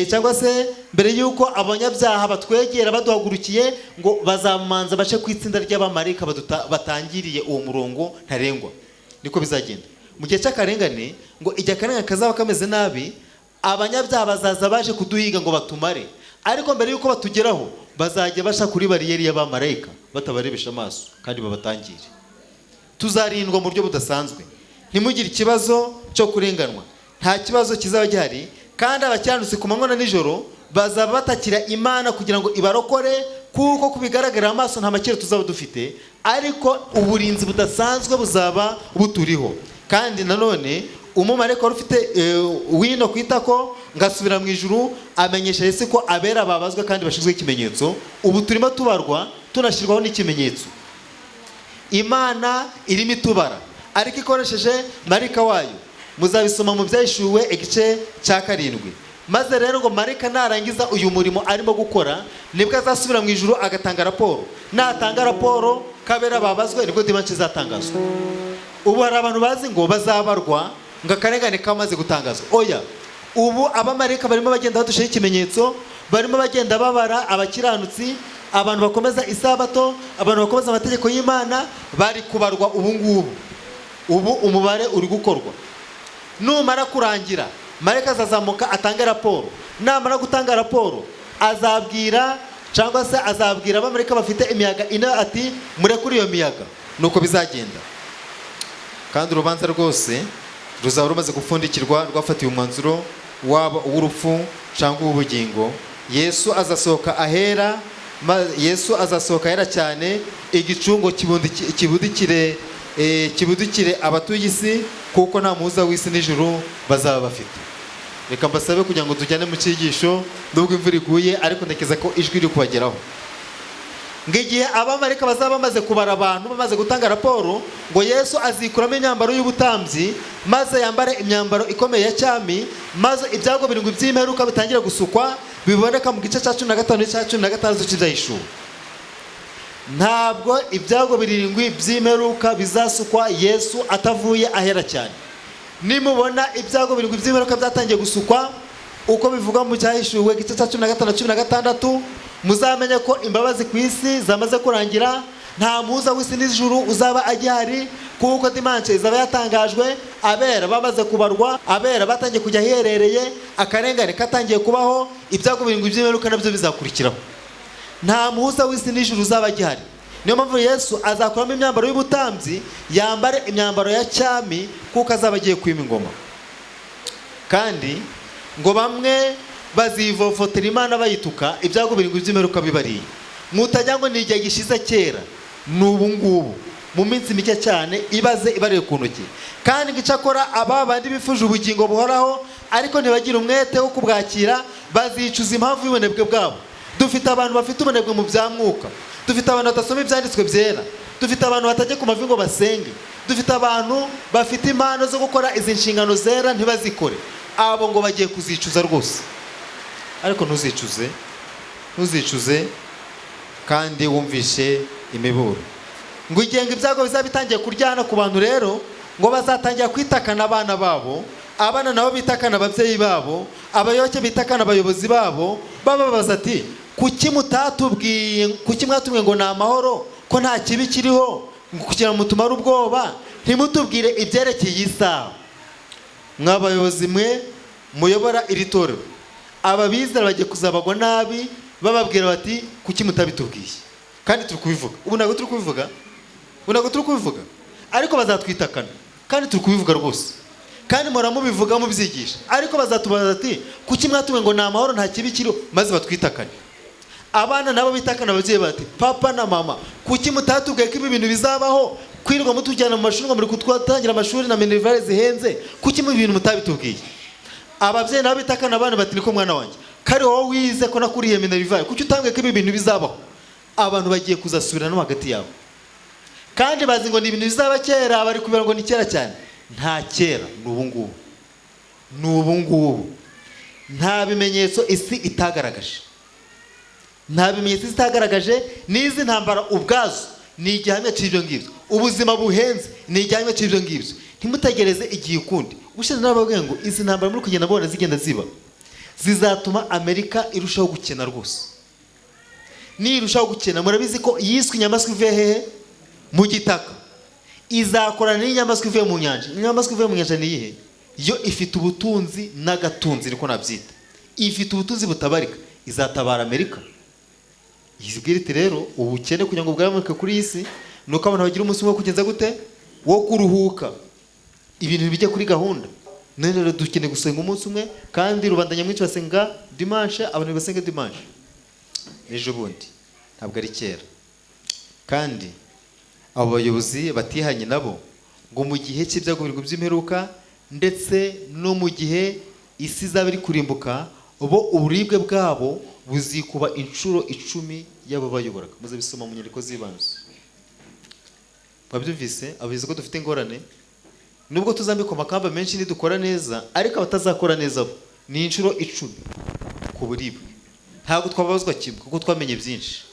cyangwa se mbere y'uko abanyabyaha batwegera baduhagurukiye, ngo bazamanza bace ku itsinda ry'abamarayika batangiriye uwo murongo ntarengwa. Niko bizagenda mu gihe cy'akarengane. Ngo igihe akarengane kazaba kameze nabi, abanyabyaha bazaza baje kuduhiga ngo batumare, ariko mbere y'uko batugeraho bazajya basha kuri bariyeri y'abamarayika batabarebesha amaso kandi babatangire. Tuzarindwa mu buryo budasanzwe. Ntimugire ikibazo cyo kurenganwa, nta kibazo kizaba gihari. Kandi abakiranutsi ku manywa na nijoro bazaba batakira Imana kugira ngo ibarokore, kuko kubigaragarira amaso nta makiro tuzaba dufite, ariko uburinzi budasanzwe buzaba buturiho. Kandi nanone umumarayika wari ufite wino ku itako ngasubira mu ijuru, amenyesha Yesu ko abera babazwa kandi bashyizweho ikimenyetso. Ubu turimo tubarwa, tunashyirwaho n'ikimenyetso. Imana irimo itubara, ariko ikoresheje marayika wayo. Muzabisoma mu Byahishuwe igice cya 7. Maze rero ngo marayika narangiza uyu murimo arimo gukora, nibwo azasubira mu ijuru agatanga raporo. Natanga raporo kabera babazwe, nibwo dimanche izatangazwa. Ubu hari abantu bazi ngo bazabarwa ngo akarengane kamaze gutangazwa. Oya, ubu abamarayika barimo bagenda badushyiraho ikimenyetso, barimo bagenda babara abakiranutsi, abantu bakomeza isabato, abantu bakomeza amategeko y'Imana, bari kubarwa ubu ngubu. Ubu umubare uri gukorwa. Numara kurangira, marayika azazamuka atange raporo. Namara gutanga raporo, azabwira cyangwa se azabwira abamarayika bafite imiyaga ine ati: "Murekure iyo miyaga." Nuko bizagenda. Kandi urubanza rwose ruzaba rumaze gupfundikirwa, rwafatiwe umwanzuro, waba uw'urupfu cyangwa uw'ubugingo. Yesu azasohoka ahera, Yesu azasohoka ahera cyane, igicungo kibudikire abatuye isi, kuko nta muhuza w'isi n'ijuru bazaba bafite. Reka mbasabe kugira ngo tujyane mu cyigisho, nubwo imvura iguye, ariko ntekereza ko ijwi riri kubageraho. Ngo igihe abamarayika bazaba bamaze kubara abantu, bamaze gutanga raporo, ngo Yesu azikuramo imyambaro y'ubutambyi, maze yambare imyambaro ikomeye ya cyami, maze ibyago birindwi by'imperuka bitangire gusukwa, biboneka mu gice cya 15 n'icya 16 cy'Ibyahishuwe. Ntabwo ibyago birindwi by'imperuka bizasukwa Yesu atavuye ahera cyane. Nimubona ibyago birindwi by'imperuka byatangiye gusukwa uko bivugwa mu Cyahishuwe igice cya 15 16, muzamenye ko imbabazi ku isi zamaze kurangira. Nta muhuza w'isi n'ijuru uzaba agihari, kuko dimanche izaba yatangajwe, abera bamaze kubarwa, abera batangiye kujya ahiherereye, akarengane katangiye kubaho, ibyago birindwi by'imperuka nabyo bizakurikiraho. Nta muhuza w'isi n'ijuru uzaba agihari. Niyo mpamvu Yesu azakuramo imyambaro y'ubutambyi, yambare imyambaro ya cyami, kuko azaba agiye kwima ingoma. Kandi ngo bamwe bazivovotera Imana bayituka, ibyago birindwi by'imperuka bibariye. Mutajya ngo ni igihe gishize kera, ni ubu ngubu, mu minsi mike cyane ibaze ibariye ku ntoki. Kandi ngo icyakora aba bandi bifuje ubugingo buhoraho ariko ntibagire umwete wo kubwakira, bazicuza impamvu y'ubunebwe bwabo. Dufite abantu bafite ubunebwe mu bya mwuka, dufite abantu badasoma ibyanditswe byera, dufite abantu batajya ku mavi ngo basenge, dufite abantu bafite impano zo gukora izi nshingano zera ntibazikore. Abo ngo bagiye kuzicuza rwose. Ariko ntuzicuze, ntuzicuze kandi wumvishe imiburo. Ngo igihe ngo ibyago bizaba bitangiye kuryana ku bantu rero, ngo bazatangira kwitakana abana babo, abana nabo bitakana ababyeyi babo, abayoboke bitakana abayobozi babo, bababaza ati kuki mutatubwiye, kuki mwatubwiye ngo ni amahoro, ko nta kibi kiriho, kugira ngo mutumare ubwoba, ntimutubwire ibyerekeye iyi saha. Mwabayobozi mwe muyobora iri torero, ababizera bagiye kuzabagwa nabi, bababwira bati kuki mutabitubwiye, kandi turi kubivuga ubu. Ntabwo turi kubivuga ubu, ntabwo turi kubivuga, ariko bazatwitakana, kandi turi kubivuga rwose, kandi muhora mubivuga mubyigisha, ariko bazatubaza ati kuki mwatubwiye ngo ni amahoro nta kibi kiriho, maze batwitakane. Abana nabo bitakana ababyeyi bati papa na mama, kuki mutatubwiye ko ibi bintu bizabaho, kwirirwa mutujyana mu mashuri ngo muri kutwatangira amashuri na minerivare zihenze, kuki mu bintu mutabitubwiye? Ababyeyi nabo bitakana abana bati niko mwana wanjye, kari wowe wize ko nakuriye minerivare, kuki utambwiye ko ibi bintu bizabaho? Abantu bagiye kuzasubirana no hagati yabo, kandi bazi ngo ni ibintu bizaba kera, bari kubira ngo ni kera cyane. Nta kera, ni ubu ngubu, ni ubu ngubu. Nta bimenyetso isi itagaragaje, nta bimenyetso isi itagaragaje. N'izi ntambara ubwazo ni igihamya cy'ibyo ngibyo, ubuzima buhenze ni igihamya cy'ibyo ngibyo. Ntimutegereze igihe ukundi. Ubushize narababwiye ngo izi ntambara muri kugenda mubona zigenda ziba, zizatuma Amerika irushaho gukena rwose. Nirushaho gukena, murabizi ko yiswe inyamaswa ivuye hehe? Mu gitaka. Izakorana n'inyamaswa ivuye mu nyanja. Inyamaswa ivuye mu nyanja ni iyihe? Yo ifite ubutunzi n'agatunzi, niko nabyita, ifite ubutunzi butabarika. Izatabara Amerika, izibwira iti rero ubukene kugira ngo bwamuke kuri iyi si ni uko abantu bagira umunsi umwe wo kugenza gute, wo kuruhuka, ibintu bijya kuri gahunda. None rero dukeneye gusenga umunsi umwe, kandi rubanda nyamwinshi basenga dimanche, abantu basenga dimanche ejo bundi, ntabwo ari kera. Kandi abo bayobozi batihanye nabo ngo mu gihe cy'ibyago birindwi by'imperuka ndetse no mu gihe isi izaba iri kurimbuka, bo uburibwe bwabo buzikuba inshuro 10 y'abo bayoboraga. Muzabisoma mu nyandiko z'ibanze. Mwabyumvise? Abayobozi ko dufite ingorane, nubwo tuzambikwa amakamba menshi nidukora neza, ariko abatazakora neza bo ni inshuro 10 ku buribwe. Ntabwo twababazwa kimwe kuko twamenye byinshi.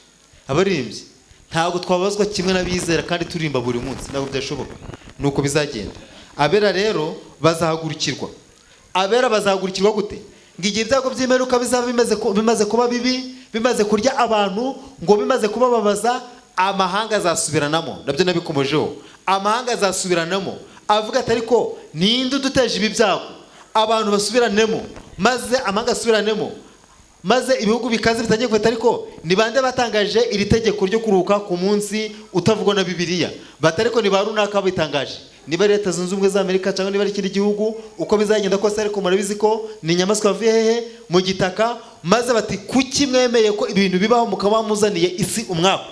Abaririmbyi ntabwo twababazwa kimwe n'abizera kandi turimba buri munsi, ntabwo byashoboka. Nuko bizagenda. Abera rero bazahagurukirwa. Abera bazahagurukirwa gute? Ngo igihe ibyago by'imperuka bizaba bimaze kuba bibi, bimaze kurya abantu, ngo bimaze kubababaza, amahanga azasubiranamo. Nabyo nabikomojeho. Amahanga azasubiranamo, avuga ati ariko ninde uduteje ibi byago? Abantu basubiranemo, maze amahanga asubiranemo, maze ibihugu bikaze bitangiye gufata, ariko ni bande batangaje iri tegeko ryo kuruhuka ku munsi utavugwa na Bibiliya? Bati ariko ni ba runaka bitangaje, niba Leta Zunze Ubumwe za Amerika cyangwa niba ari ikindi gihugu, uko bizagenda kose, ariko murabizi ko ni inyamaswa yavuye hehe? Mu gitaka. Maze bati kuki mwemeye ko ibintu bibaho mukaba muzaniye isi umwaku?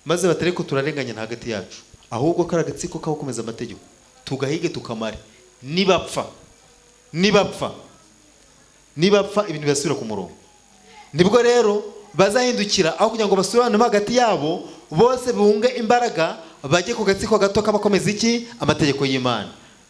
Maze bati ariko turarenganya hagati yacu, ahubwo kari agatsiko k'abakomeza amategeko, tugahige tukamare. Nibapfa, nibapfa, nibapfa, ibintu birasubira ku murongo. Nibwo rero Bazahindukira aho kugira ngo basubiranemo hagati yabo, bose bunge imbaraga bajye ku gatsiko gato k'abakomeza iki? Amategeko y'Imana.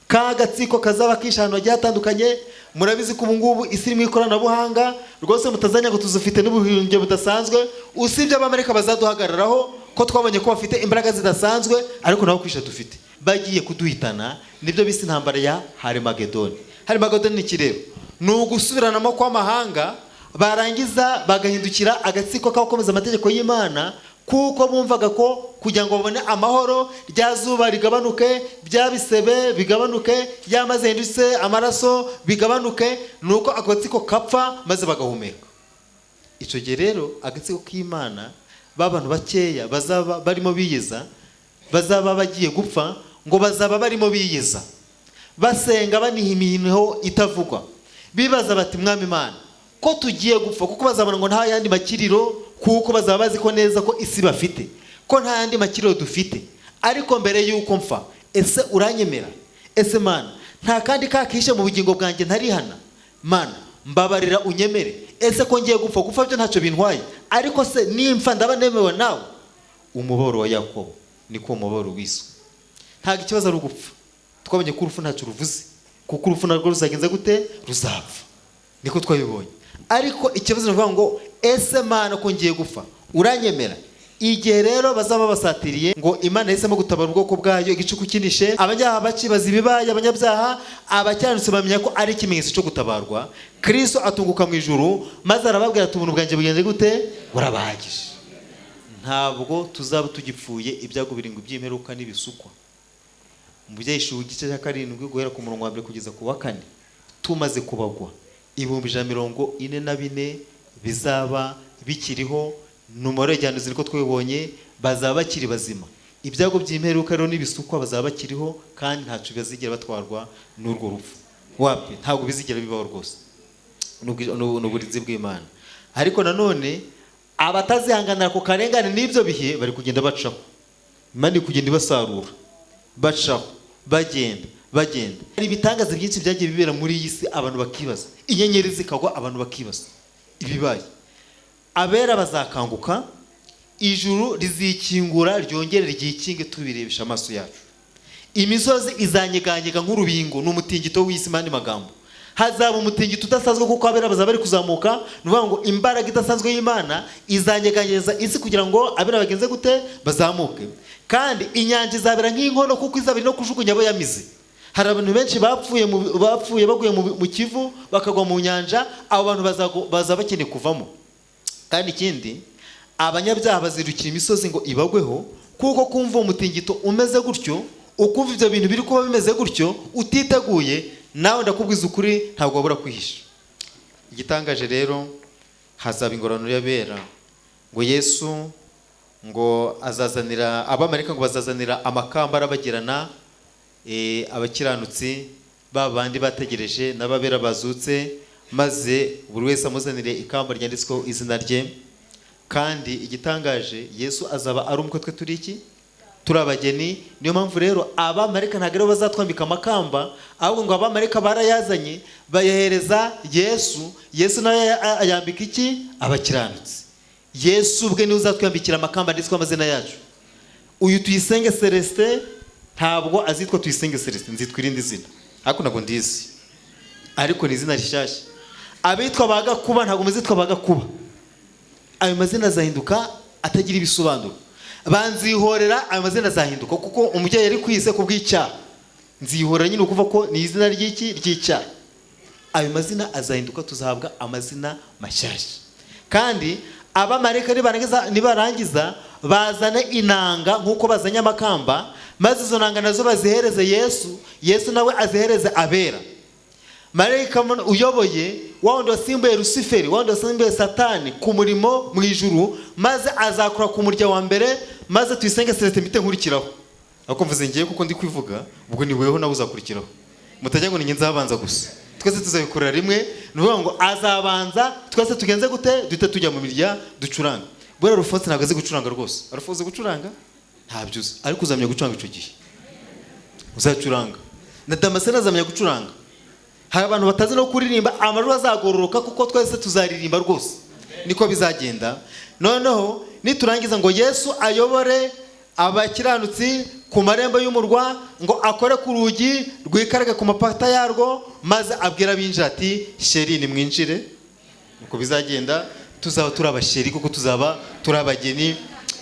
Ka gatsiko kazaba kishe ahantu hagiye hatandukanye. Murabizi ko ubu ngubu isi iri mu ikoranabuhanga rwose, mutazanya ngo tuzufite n'ubuhungiro budasanzwe, usibye Abamarika bazaduhagararaho, ko twabonye ko bafite imbaraga zidasanzwe, ariko nabo kwisha dufite. Bagiye kuduhitana, nibyo bise intambara ya Harimagedoni. Harimagedoni ni iki rero? Ni ugusubiranamo kw'amahanga, barangiza bagahindukira agatsiko k'abakomeza amategeko y'Imana, kuko bumvaga ko kugira ngo babone amahoro, rya zuba rigabanuke, bya bisebe bigabanuke, ya mazi yahindutse amaraso bigabanuke, ni uko ako gatsiko kapfa maze bagahumeka. Icyo gihe rero agatsiko k'Imana, ba bantu bakeya bazaba barimo biyeza, bazaba bagiye gupfa, ngo bazaba barimo biyeza, basenga, baniha imihigo itavugwa, bibaza bati: "Mwami Imana, ko tugiye gupfa?" Kuko bazabona ngo nta yandi makiriro, kuko bazaba bazi ko neza ko isi bafite, ko nta yandi makiriro dufite. "Ariko mbere y'uko mpfa, ese uranyemera? Ese Mana, nta kandi kakishe mu bugingo bwanjye ntarihana? Mana, mbabarira unyemere. Ese ko ngiye gupfa, gupfa byo ntacyo bintwaye, ariko se nimpfa ndaba nemewe nawe?" Umubabaro wa Yakobo niko umubabaro wiswe. Ntabwo ikibazo ari ugupfa, twabonye ko urupfu ntacyo ruvuze, kuko urupfu narwo ruzagenza gute? Ruzapfa, niko twabibonye. Ariko ikibazo ni ukuvuga ngo: "Ese Mana, ko ngiye gupfa, uranyemera?" Igihe rero bazaba basatiriye, ngo Imana yahisemo gutabara ubwoko bwayo, igicuku kinishe, abanyabyaha bakibaza ibibaye, abanyabyaha, abakiranutsi bamenya ko ari ikimenyetso cyo gutabarwa. Kristo atunguka mu ijuru maze arababwira ati: "Ubuntu bwanjye bugenze gute? Burabahagije." Ntabwo tuzaba tugipfuye ibyago birindwi by'imperuka n'ibisukwa. Mu Byahishuwe igice cya 7, guhera ku murongo wa 1 kugeza ku wa 4, tumaze kubagwa, 144,000 bizaba bikiriho, ni umubare w'igihano, niko twabibonye, bazaba bakiri bazima. Ibyago by'imperuka rero n'ibisukwa bazaba bakiriho, kandi ntacyo bazigera batwarwa n'urwo rupfu. Wapi, ntabwo bizigera bibaho rwose. Ni uburinzi bw'Imana. Ariko nanone abatazihanganira ku karengane n'ibyo bihe bari kugenda bacaho, Imana iri kugenda ibasarura, bacaho, bagenda bagenda. Hari ibitangaza byinshi byagiye bibera muri iyi si, abantu bakibaza, inyenyeri zikagwa, abantu bakibaza ibibaye. Abera bazakanguka, ijuru rizikingura ryongere ryikinge tubirebesha amaso yacu. Imisozi izanyeganyega nk'urubingo, ni umutingito w'isi. Mu yandi magambo, hazaba umutingito udasanzwe, kuko abera bazaba bari kuzamuka. Ni ukuvuga ngo imbaraga idasanzwe y'Imana izanyeganyeza isi kugira ngo abera bagenze gute? Bazamuke. Kandi inyanja izabera nk'inkono, kuko izaba iri no kujugunya abo yamize. Hari abantu benshi bapfuye baguye mu Kivu, bakagwa mu nyanja. Abo bantu bazaba bakeneye kuvamo. Kandi ikindi, abanyabyaha bazirukira imisozi ngo ibagweho, kuko kumva uwo mutingito umeze gutyo, ukumva ibyo bintu biri kuba bimeze gutyo utiteguye, nawe ndakubwiza ukuri, ntabwo wabura kwihisha. Igitangaje rero, hazaba ingororano y'abera. Ngo Yesu ngo azazanira abamarayika, ngo bazazanira amakamba arabagirana abakiranutsi ba bandi bategereje n'ababera bazutse, maze buri wese amuzanire ikamba ryanditsweho izina rye. Kandi igitangaje, Yesu azaba ari umukwe, twe turi iki? Turi abageni. Niyo mpamvu rero abamarayika ntabwo aribo bazatwambika amakamba, ahubwo ngo abamarayika barayazanye bayahereza Yesu, Yesu nawe ayambika iki? Abakiranutsi. Yesu ubwe niwe uzatwambikira amakamba yanditsweho amazina yacu. Uyu Tuyisenge Celestin ntabwo azitwa Tuyisenge Celestin, nzitwa irindi zina, ariko ntabwo ndizi, ariko ni izina rishyashya. Abitwa ba Gakuba ntabwo muzitwa ba Gakuba, ayo mazina azahinduka atagira ibisobanuro. Banzihorera, ayo mazina azahinduka, kuko umubyeyi yari kwise ku bw'icyaha. Nzihorera nyine ukuvuga ko ni izina ry'iki? Ry'icyaha. Ayo mazina azahinduka, tuzahabwa amazina mashyashya. Kandi abamarayika nibarangiza bazane inanga nk'uko bazanye amakamba, maze izo nanga nazo bazihereze Yesu, Yesu nawe azihereze abera. Marayika uyoboye, wa wundi wasimbuye Rusiferi, wa wundi wasimbuye Satani ku murimo mu ijuru, maze azakora ku murya wa mbere, maze Tuyisenge Celestin mpite nkurikiraho. Ariko mvuze ngiye kuko ndi kwivuga, ubwo ni weho nawe uzakurikiraho, mutajya ngo ni njye nzabanza gusa, twese tuzabikorera rimwe. Ni ukuvuga ngo azabanza, twese tugenze gute? Duhite tujya mu mirya ducuranga. Buriya Rufonse ntabwo azi gucuranga rwose. Arufonse gucuranga ntabyo uzi, ariko uzamenya gucuranga icyo gihe, uzacuranga. Na Damascene azamenya gucuranga. Hari abantu batazi no kuririmba, amajwi azagororoka kuko twese tuzaririmba rwose. Niko bizagenda. Noneho niturangiza ngo Yesu ayobore abakiranutsi ku marembo y'umurwa, ngo akore ku rugi rwikarage ku mapata yarwo, maze abwira abinjira ati chéri, nimwinjire. Uko bizagenda, tuzaba turi aba chéri kuko tuzaba turi abageni,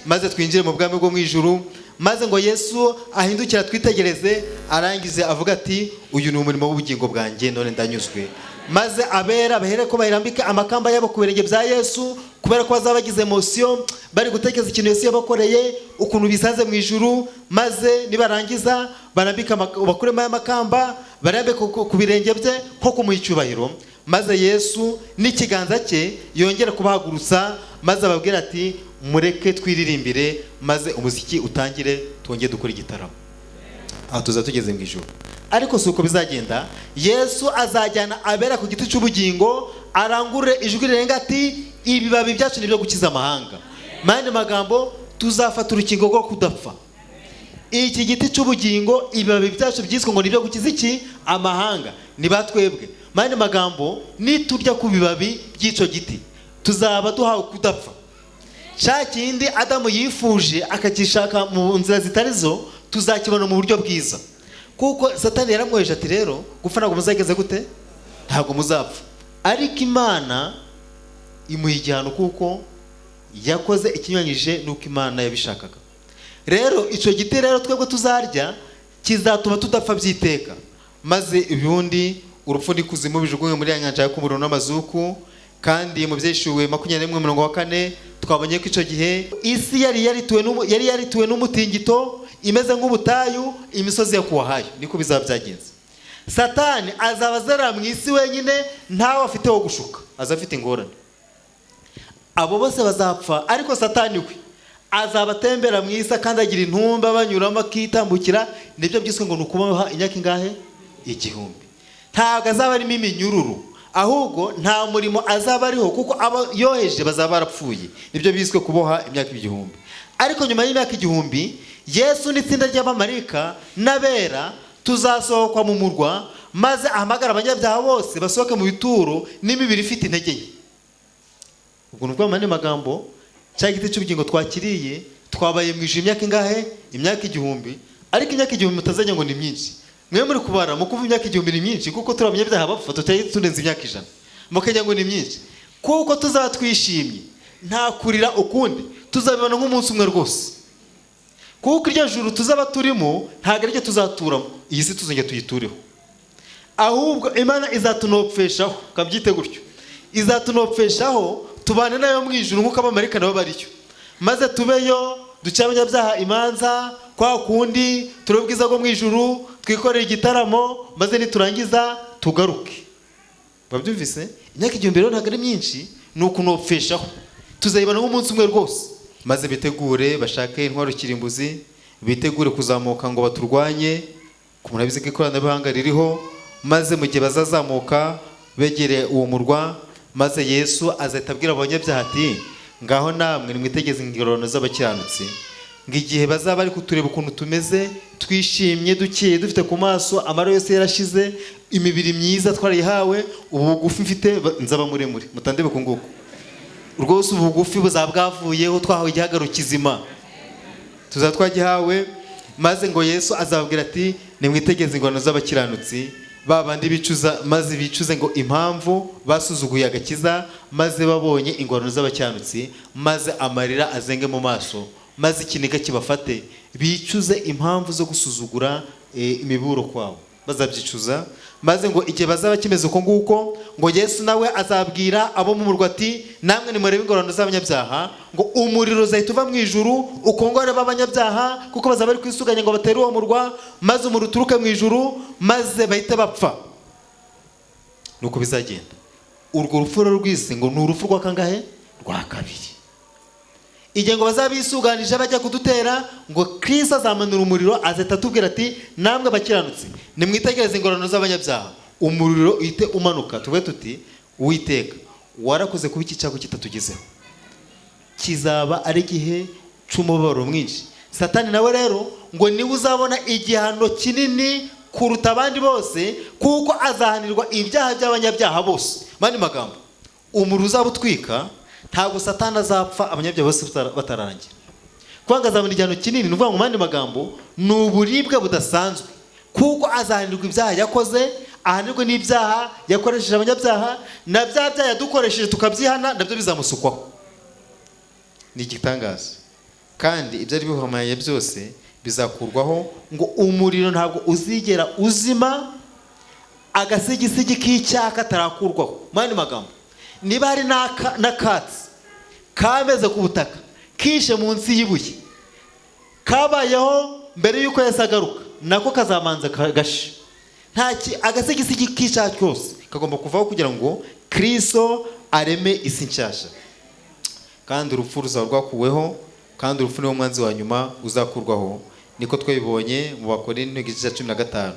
maze twinjire mu bwami bwo mu ijuru. Maze ngo Yesu ahindukira twitegereze, arangize avuga ati uyu ni umurimo w'ubugingo bwanjye, none ndanyuzwe. Maze abera bahere ko bayirambike amakamba yabo ku birenge bya Yesu, kubera ko bazaba bagize émotion, bari gutekereza ikintu Yesu yabakoreye, ukuntu bisanze mu ijuru. Maze nibarangiza barambike, bakuremo aya makamba, barambike ku birenge bye nko kumuha icyubahiro. Maze Yesu n'ikiganza cye yongere kubahagurutsa, maze ababwira ati mureke twiririmbire, maze umuziki utangire, twongere dukore igitaramo. Aha tuza tugeze mu ijuru. Ariko si uko bizagenda. Yesu azajyana abera ku giti cy'ubugingo, arangurure ijwi rirenga ati ibibabi byacu ni ibyo gukiza amahanga. Mu yandi magambo, tuzafata urukingo rwo kudapfa. Iki giti cy'ubugingo, ibibabi byacu byiswe ngo ni ibyo gukiza iki? Amahanga. Ni batwebwe. Mu yandi magambo, niturya ku bibabi by'icyo giti, tuzaba duhawe kudapfa. Cya kindi Adamu yifuje akakishaka mu nzira zitari zo, tuzakibona mu buryo bwiza. Kuko Satani yaramwoheje ati rero gupfa ntabwo muzageze gute? Ntabwo muzapfa. Ariko Imana imuha igihano kuko yakoze ikinyuranyije n'uko Imana yabishakaga. Rero icyo giti rero twebwe tuzarya kizatuma tudapfa byiteka. Maze ubundi urupfu n'ikuzimu bijugunywe muri ya nyanja yaka umuriro n'amazuku. Kandi mu Byahishuwe 21:4 twabonye ko icyo gihe isi yari yarituwe n'umutingito, imeze nk'ubutayu, imisozi yakuwahayo. Niko bizaba byagenze. Satani azaba azerera mu isi wenyine, ntawe afite wo gushuka, azaba afite ingorane. Abo bose bazapfa, ariko Satani we azaba atembera mu isi akandagira intumba, banyuramo akitambukira. Nibyo byiswe ngo ni ukubaha imyaka ingahe? 1000. Ntabwo azaba arimo iminyururu, ahubwo nta murimo azaba ariho, kuko abo yoheje bazaba barapfuye. Nibyo biswe kuboha imyaka 1000. Ariko nyuma y'imyaka 1000, Yesu n'itsinda ry'abamarika n'abera tuzasohokwa mu murwa, maze ahamagara abanyabyaha bose basohoke mu bituro n'imibiri ifite intege nke. Ubwo ni ukuvuga mu magambo, cya giti cy'ubugingo twakiriye, twabaye mu ijuru imyaka ingahe? Imyaka 1000. Ariko imyaka 1000 mutazajya ngo ni myinshi. Mwe muri kubara mu kuva imyaka 1000 ni myinshi, kuko turi abanyabyaha bapfa tutari turenze imyaka 100, mukajya ngo ni myinshi. Kuko tuzaba twishimye, nta kurira ukundi, tuzabibona nk'umunsi umwe rwose. Kuko iryo juru tuzaba turimo ntabwo ariryo tuzaturamo, iyi si tuzongera tuyitureho. Ahubwo Imana izatunopfeshaho, kabyite gutyo, izatunopfeshaho tubane nayo mu ijuru nk'uko abamarika nabo bariyo. Maze tubeyo duce abanyabyaha imanza kwa kundi, turebe ubwiza bwo mu ijuru, twikorere igitaramo, maze niturangiza tugaruke. Babyumvise? Imyaka 1000 rero ntabwo ari myinshi, ni ukunopfeshaho, tuzayibona nk'umunsi umwe rwose. Maze bitegure bashake intwaro kirimbuzi, bitegure kuzamuka ngo baturwanye, ku murabizi ko ikoranabuhanga ririho. Maze mu gihe bazazamuka begereye uwo murwa, maze Yesu azahita abwira abanyabyaha ati ngaho namwe nimwitegeze ingororano z'abakiranutsi. Ngo igihe bazaba bari kutureba ukuntu tumeze, twishimye, dukeye, dufite ku maso amara yose yarashize, imibiri myiza twarayihawe, ubu bugufi mfite nzaba muremure, mutandebe ku nguko rwose, ubu bugufi buzaba bwavuyeho, twahawe igihagararo kizima, tuzaba twagihawe. Maze ngo Yesu azababwira ati nimwitegeze ingororano z'abakiranutsi, ba bandi bicuza, maze bicuze ngo impamvu basuzuguye agakiza, maze babonye ingororano z'abakiranutsi, maze amarira azenge mu maso, maze ikiniga kibafate, bicuze impamvu zo gusuzugura imiburo kwabo, bazabyicuza. Maze ngo igihe bazaba kimeze uko nguko, ngo Yesu nawe azabwira abo mu murwa ati namwe nimurebe ingororano z'abanyabyaha, ngo umuriro uzahita uva mu ijuru ukongore b'abanyabyaha, kuko bazaba bari kwisuganya ngo batere uwo murwa, maze umuriro uturuke mu ijuru, maze bahite bapfa. Nuko bizagenda. Urwo rupfu rero rw'isi ngo ni urupfu rwa kangahe? Rwa kabiri. Igihe ngo bazaba bisuganije bajya kudutera, ngo Kristo azamanura umuriro, azahita atubwira ati namwe bakiranutsi nimwitegereze ingororano z'abanyabyaha, umuriro uhite umanuka. Tuvuge tuti Uwiteka warakoze kuba iki cyago kitatugezeho. Kizaba ari igihe cy'umubabaro mwinshi. Satani nawe rero ngo niwe uzabona igihano kinini kuruta abandi bose, kuko azahanirwa ibyaha by'abanyabyaha bose. Mani magambo, umuriro uzaba utwika, Ntabwo Satani azapfa abanyabyaha bose batararangira. Kuvuga ngo azabona igihano kinini, ni ukuvuga ngo mu yandi magambo ni uburibwe budasanzwe, kuko azahanirwa ibyaha yakoze, ahanirwe n'ibyaha yakoresheje abanyabyaha, na bya byaha yadukoresheje tukabyihana nabyo bizamusukwaho. Ni igitangaza. Kandi ibyari bihumanye byose bizakurwaho, ngo umuriro ntabwo uzigera uzima, agasigisigi k'icyaha katarakurwaho. Mu yandi magambo, niba hari n'akatsi kameze ku butaka kishe munsi y'ibuye kabayeho mbere y'uko Yesu agaruka, nako kazamanza gashe. Nta agasigisigi k'icyaha cyose kagomba kuvaho kugira ngo Kristo areme isi nshyashya. Kandi urupfu ruzaba rwakuweho, kandi urupfu niwo mwanzi wa nyuma uzakurwaho, niko twabibonye mu Bakorinto igice cya 15.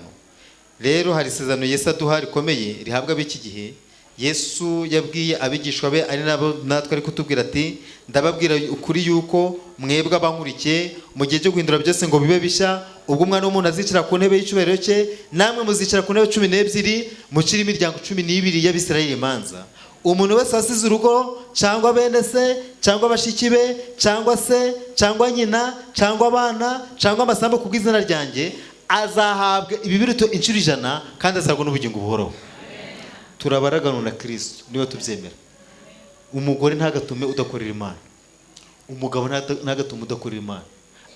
Rero hari isezerano Yesu aduha rikomeye rihabwa ab'iki gihe. Yesu yabwiye abigishwa be, ari nabo natwe ari kutubwira ati ndababwira ukuri yuko mwebwe abankurikiye mu gihe cyo guhindura byose ngo bibe bishya, ubwo Umwana w'umuntu azicara ku ntebe y'icyubahiro cye, namwe muzicara ku ntebe 12, mucire imiryango 12 y'Abisirayeli imanza. Umuntu wese wasize urugo cyangwa bene se cyangwa bashiki be cyangwa se cyangwa nyina cyangwa abana cyangwa amasambu ku bw'izina ryanjye, azahabwa ibibiruto inshuro 100 kandi azaragwa n'ubugingo buhoraho. Turabaragana na Kristo niba tubyemera. Umugore ntagatume udakorera Imana, umugabo ntagatume udakorera Imana,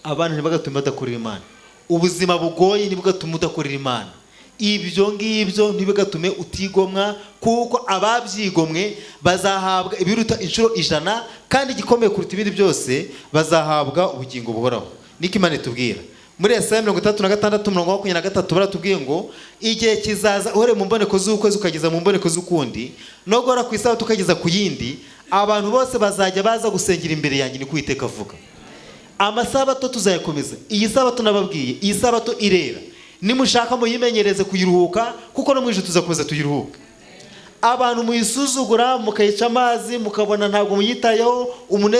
abana ntibagatume badakorera Imana, ubuzima bugoye ntibugatume udakorera Imana. Ibyo ngibyo ntibigatume utigomwa, kuko ababyigomwe bazahabwa ibiruta inshuro 100, kandi igikomeye kuruta ibindi byose bazahabwa ubugingo buhoraho. Niko Imana itubwira muri Yesaya 36 umurongo wa 23, baratubwiye ngo igihe kizaza uhereye mu mboneko z'ukwezi ukageza mu mboneko z'ukundi, no guhora ku isabato ukageza ku yindi, abantu bose bazajya baza gusengera imbere yanjye, niko Uwiteka avuga. Amasabato tuzayakomeza. Iyi sabato nababwiye, iyi sabato irera, nimushaka muyimenyereze kuyiruhuka, kuko no mu ijuru tuzakomeza tuyiruhuke. Abantu muyisuzugura mukayica amazi, mukabona ntabwo muyitayeho,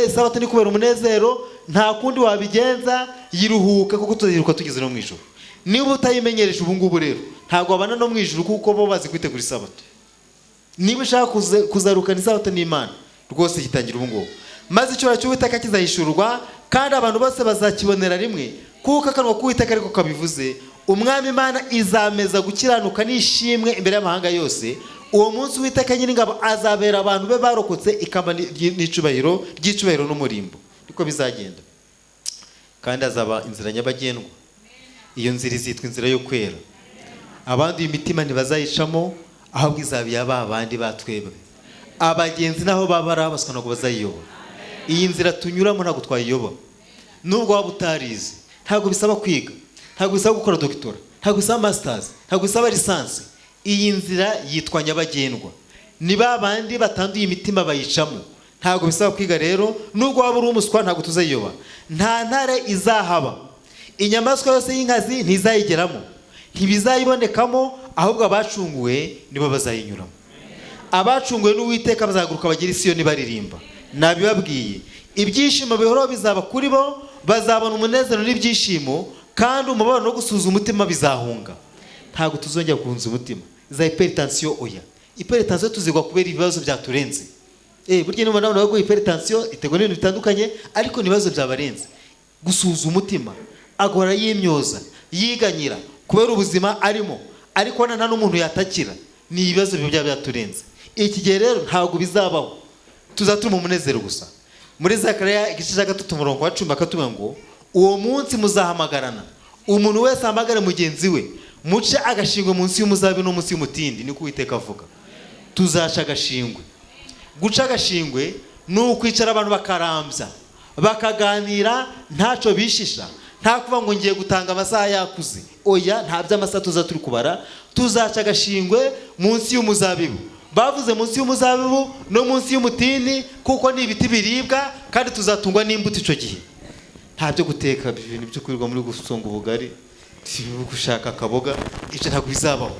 isabato ni kubera umunezero, nta kundi wabigenza, yiruhuka kuko tuzayiruhuka tugeze no mu ijuru. Niba utayimenyereje ubu ngubu rero ntabwo wabana no mu ijuru, kuko bo bazi kwitegura isabato. Niba ushaka kuzarukana isabato n'Imana rwose gitangira ubu ngubu. Maze icyubahiro cy'Uwiteka kizahishurwa, kandi abantu bose bazakibonera rimwe, kuko akanwa k'Uwiteka ariko kabivuze. Umwami Imana izameza gukiranuka n'ishimwe imbere y'amahanga yose. Uwo munsi Uwiteka Nyiringabo azabera abantu be barokotse ikamba n'icubahiro ry'icubahiro n'umurimbo. Niko bizagenda. Kandi azaba inzira nyabagendwa. Iyo nzira izitwa inzira yo kwera. Abandi imitima ntibazayicamo, ahubwo izaba iya ba bandi batwebwe. Abagenzi naho baba ari abaswa ntabwo bazayiyoba. Iyi nzira tunyuramo ntabwo twayiyoba. Nubwo waba utarize, ntabwo bisaba kwiga, ntabwo bisaba gukora doctora, ntabwo bisaba masters, ntabwo bisaba lisansi. Iyi nzira yitwa nyabagendwa. Ni ba bandi batanduye imitima bayicamo. Ntabwo bisaba kwiga rero, nubwo waba uri umuswa ntabwo tuzayiyoba. Nta ntare izahaba, inyamaswa yose y'inkazi ntizayigeramo, ntibizayibonekamo, ahubwo abacunguwe nibo bazayinyuramo. Abacunguwe n'Uwiteka bazahaguruka bagere i Siyoni baririmba. Nabibabwiye, ibyishimo bihoraho bizaba kuri bo, bazabona umunezero n'ibyishimo, kandi umubabaro no gusuhuza umutima bizahunga. Ntabwo tuzongera guhunza umutima. Za hypertension oya. Hypertension tuzigwa kubera ibibazo byaturenze. Burya niba nawe baguha hypertension iterwa n'ibintu bitandukanye, ariko ni ibibazo byabarenze. Gusuhuza umutima, agora yimyoza, yiganyira kubera ubuzima arimo, ariko nta n'umuntu yatakira. Ni ibibazo biba byaturenze. Iki gihe rero ntabwo bizabaho. Tuzatuma umunezero gusa. Muri Zakariya igice cya 3 umurongo wa 10 bakatubwira ngo uwo munsi muzahamagarana, umuntu wese ahamagare mugenzi we, muce agashingwe munsi y'umuzabibu no munsi y'umutindi, niko Uwiteka avuga. Tuzaca agashingwe. Guca agashingwe ni ukwicara abantu bakarambya, bakaganira ntaco bishisha, nta kuvuga ngo ngiye gutanga amasaha yakuze. Oya, nta by'amasaha tuza turi kubara. Tuzaca agashingwe munsi y'umuzabibu. Bavuze munsi y'umuzabibu no munsi y'umutini, kuko ni ibiti biribwa, kandi tuzatungwa n'imbuto ico gihe. Nta byo guteka ibintu byo kwirirwa muri gusonga ubugari, gushaka akaboga, ibyo ntabwo bizabaho.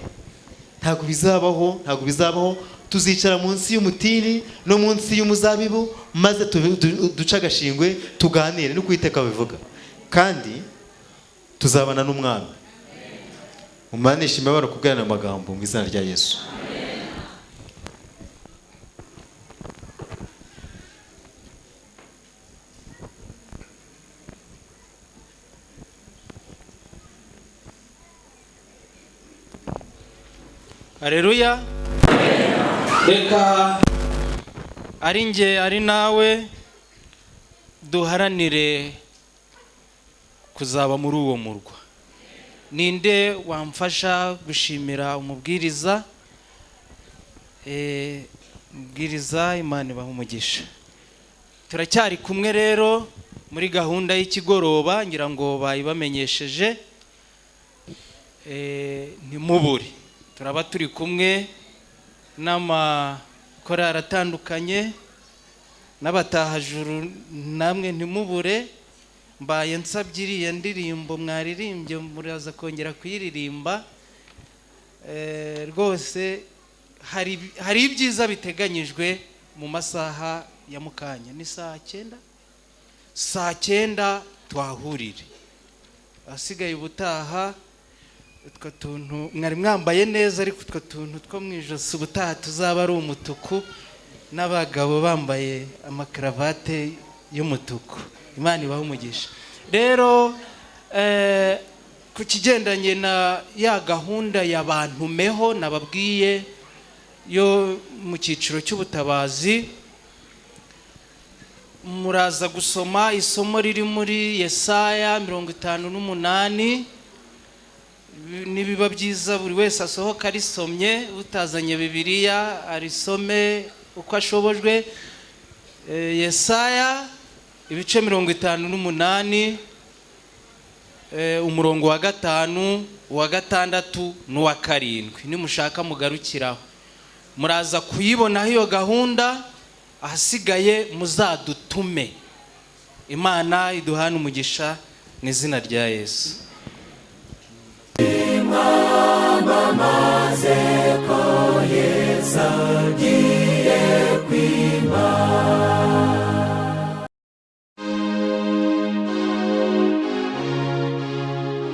Ntabwo bizabaho, ntabwo bizabaho. Tuzicara munsi y'umutini no munsi y'umuzabibu, maze duce agashingwe tuganire, niko Uwiteka bivuga. Kandi tuzabana n'Umwami. Umanisha imibabaro kubwirana amagambo mu izina rya Yesu. Haleluya. Reka ari nge ari nawe duharanire kuzaba muri uwo murwa. Ninde wamfasha gushimira umubwiriza? Umubwiriza, Imana ibahe umugisha. Turacyari kumwe rero muri gahunda y'ikigoroba, ngira ngo bayibamenyesheje. Ntimubure, turaba turi kumwe n'amakorali atandukanye n'abatahajuru, namwe ntimubure. Mbaye nsabye iriya ndirimbo mwaririmbye, muraza kongera kuyiririmba. Rwose hari ibyiza biteganyijwe mu masaha ya mukanya, ni saa 9, saa 9 twahurire. Asigaye ubutaha utwo tuntu mwari mwambaye neza, ariko utwo tuntu two mu ijosi ubutaha tuzaba ari umutuku, n'abagabo bambaye amakaravate y'umutuku. Imana ibahe umugisha. Rero ku kigendanye na ya gahunda y'abantumeho nababwiye yo mu cyiciro cy'ubutabazi, muraza gusoma isomo riri muri Yesaya 58. Nibiba byiza buri wese asohoka arisomye, utazanye Bibiliya arisome uko ashobojwe. Yesaya ibice 58, umurongo wa 5, uwa 6 n'uwa 7. Nimushaka mugarukiraho, muraza kuyibonaho iyo gahunda. Ahasigaye muzadutume. Imana iduhane umugisha mu izina rya Yesu.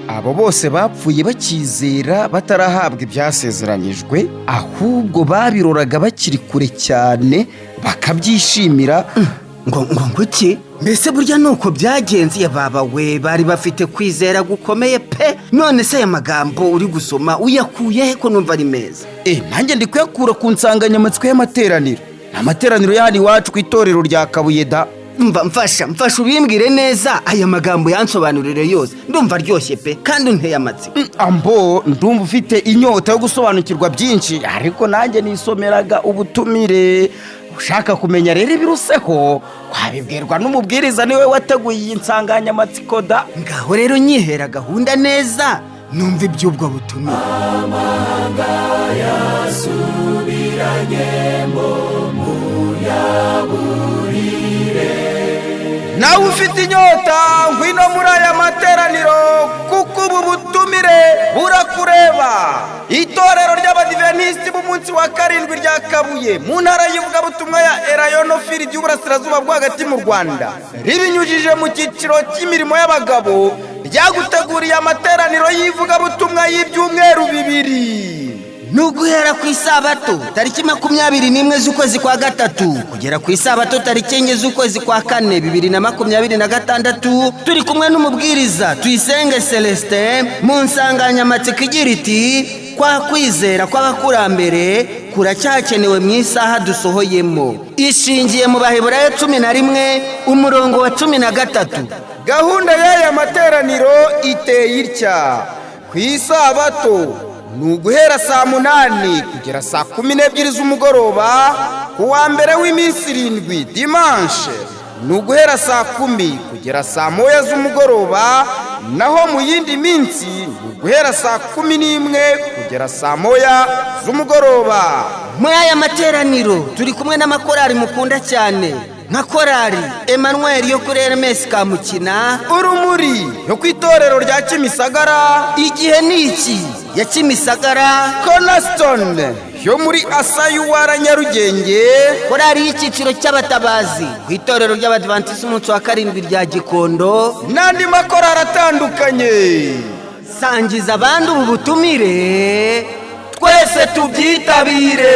Abo bose bapfuye bakizera batarahabwa ibyasezeranyijwe, ahubwo babiroraga bakiri kure cyane bakabyishimira. Ngo nguki mbese burya nuko byagenze? Baba we bari bafite kwizera gukomeye pe. None se aya magambo uri gusoma uyakuye he ko numva ari meza? Nanjye ndi kuyakura ku nsanganyamatsiko y'amateraniro, amateraniro y'ahani iwacu ku itorero rya Kabuye da. Mva mfasha ubimbwire neza, aya magambo yansobanurire yose, ndumva aryoshye pe kandi unteye amatsiko. Ambo ndumva ufite inyota yo gusobanukirwa byinshi, ariko nanjye nisomeraga ubutumire. Ushaka kumenya rero ibiruseho wabibwirwa n'umubwiriza, niwe wateguye iyi nsanganyamatsiko da. Ngaho rero nyihera gahunda neza numva iby'ubwo butumire. Amahanga yasubiranyemo muyaburire. Nawe ufite inyota ngwino muri aya materaniro, kuko ubu butumire burakureba. Itorero ry'Abadiventisiti b'umunsi wa 7 rya Kabuye mu ntara y'ivugabutumwa ya Erayono Field y'Uburasirazuba bwo hagati mu Rwanda, ribinyujije mu cyiciro cy'imirimo y'abagabo, ryaguteguriye amateraniro y'ivugabutumwa y'ibyumweru 2. Nuguhera ku isabato tariki 21 z'ukwezi kwa 3 kugera ku isabato tariki 4 z'ukwezi kwa 4 2026, turi kumwe n'umubwiriza Tuyisenge Celestin mu nsanganyamatsiko igira iti kwa kwizera kw'abakurambere kuracyakenewe mu isaha dusohoyemo, ishingiye mu Baheburayo 11 umurongo wa 13. Gahunda y'aya materaniro iteye itya: ku isabato ni uguhera saa 8 kugera saa 12 z'umugoroba, ku wa mbere w'iminsi 7 dimanche ni uguhera saa 10 kugera saa 1 z'umugoroba, naho mu yindi minsi ni uguhera saa 11 kugera saa 1 z'umugoroba. Muri aya materaniro turi kumwe n'amakorali mukunda cyane, nka korali Emmanuel yo kuri RMS Kamukina, Urumuri yo ku itorero rya Kimisagara, Igihe niki ya Kimisagara, Cornerstone yo muri Asayuwara Nyarugenge, korali y'icyiciro cy'abatabazi ku itorero ry'Abadventisi umunsi wa 7 rya Gikondo, n'andi makorali atandukanye. Sangiza abandi ubu butumire, twese tubyitabire.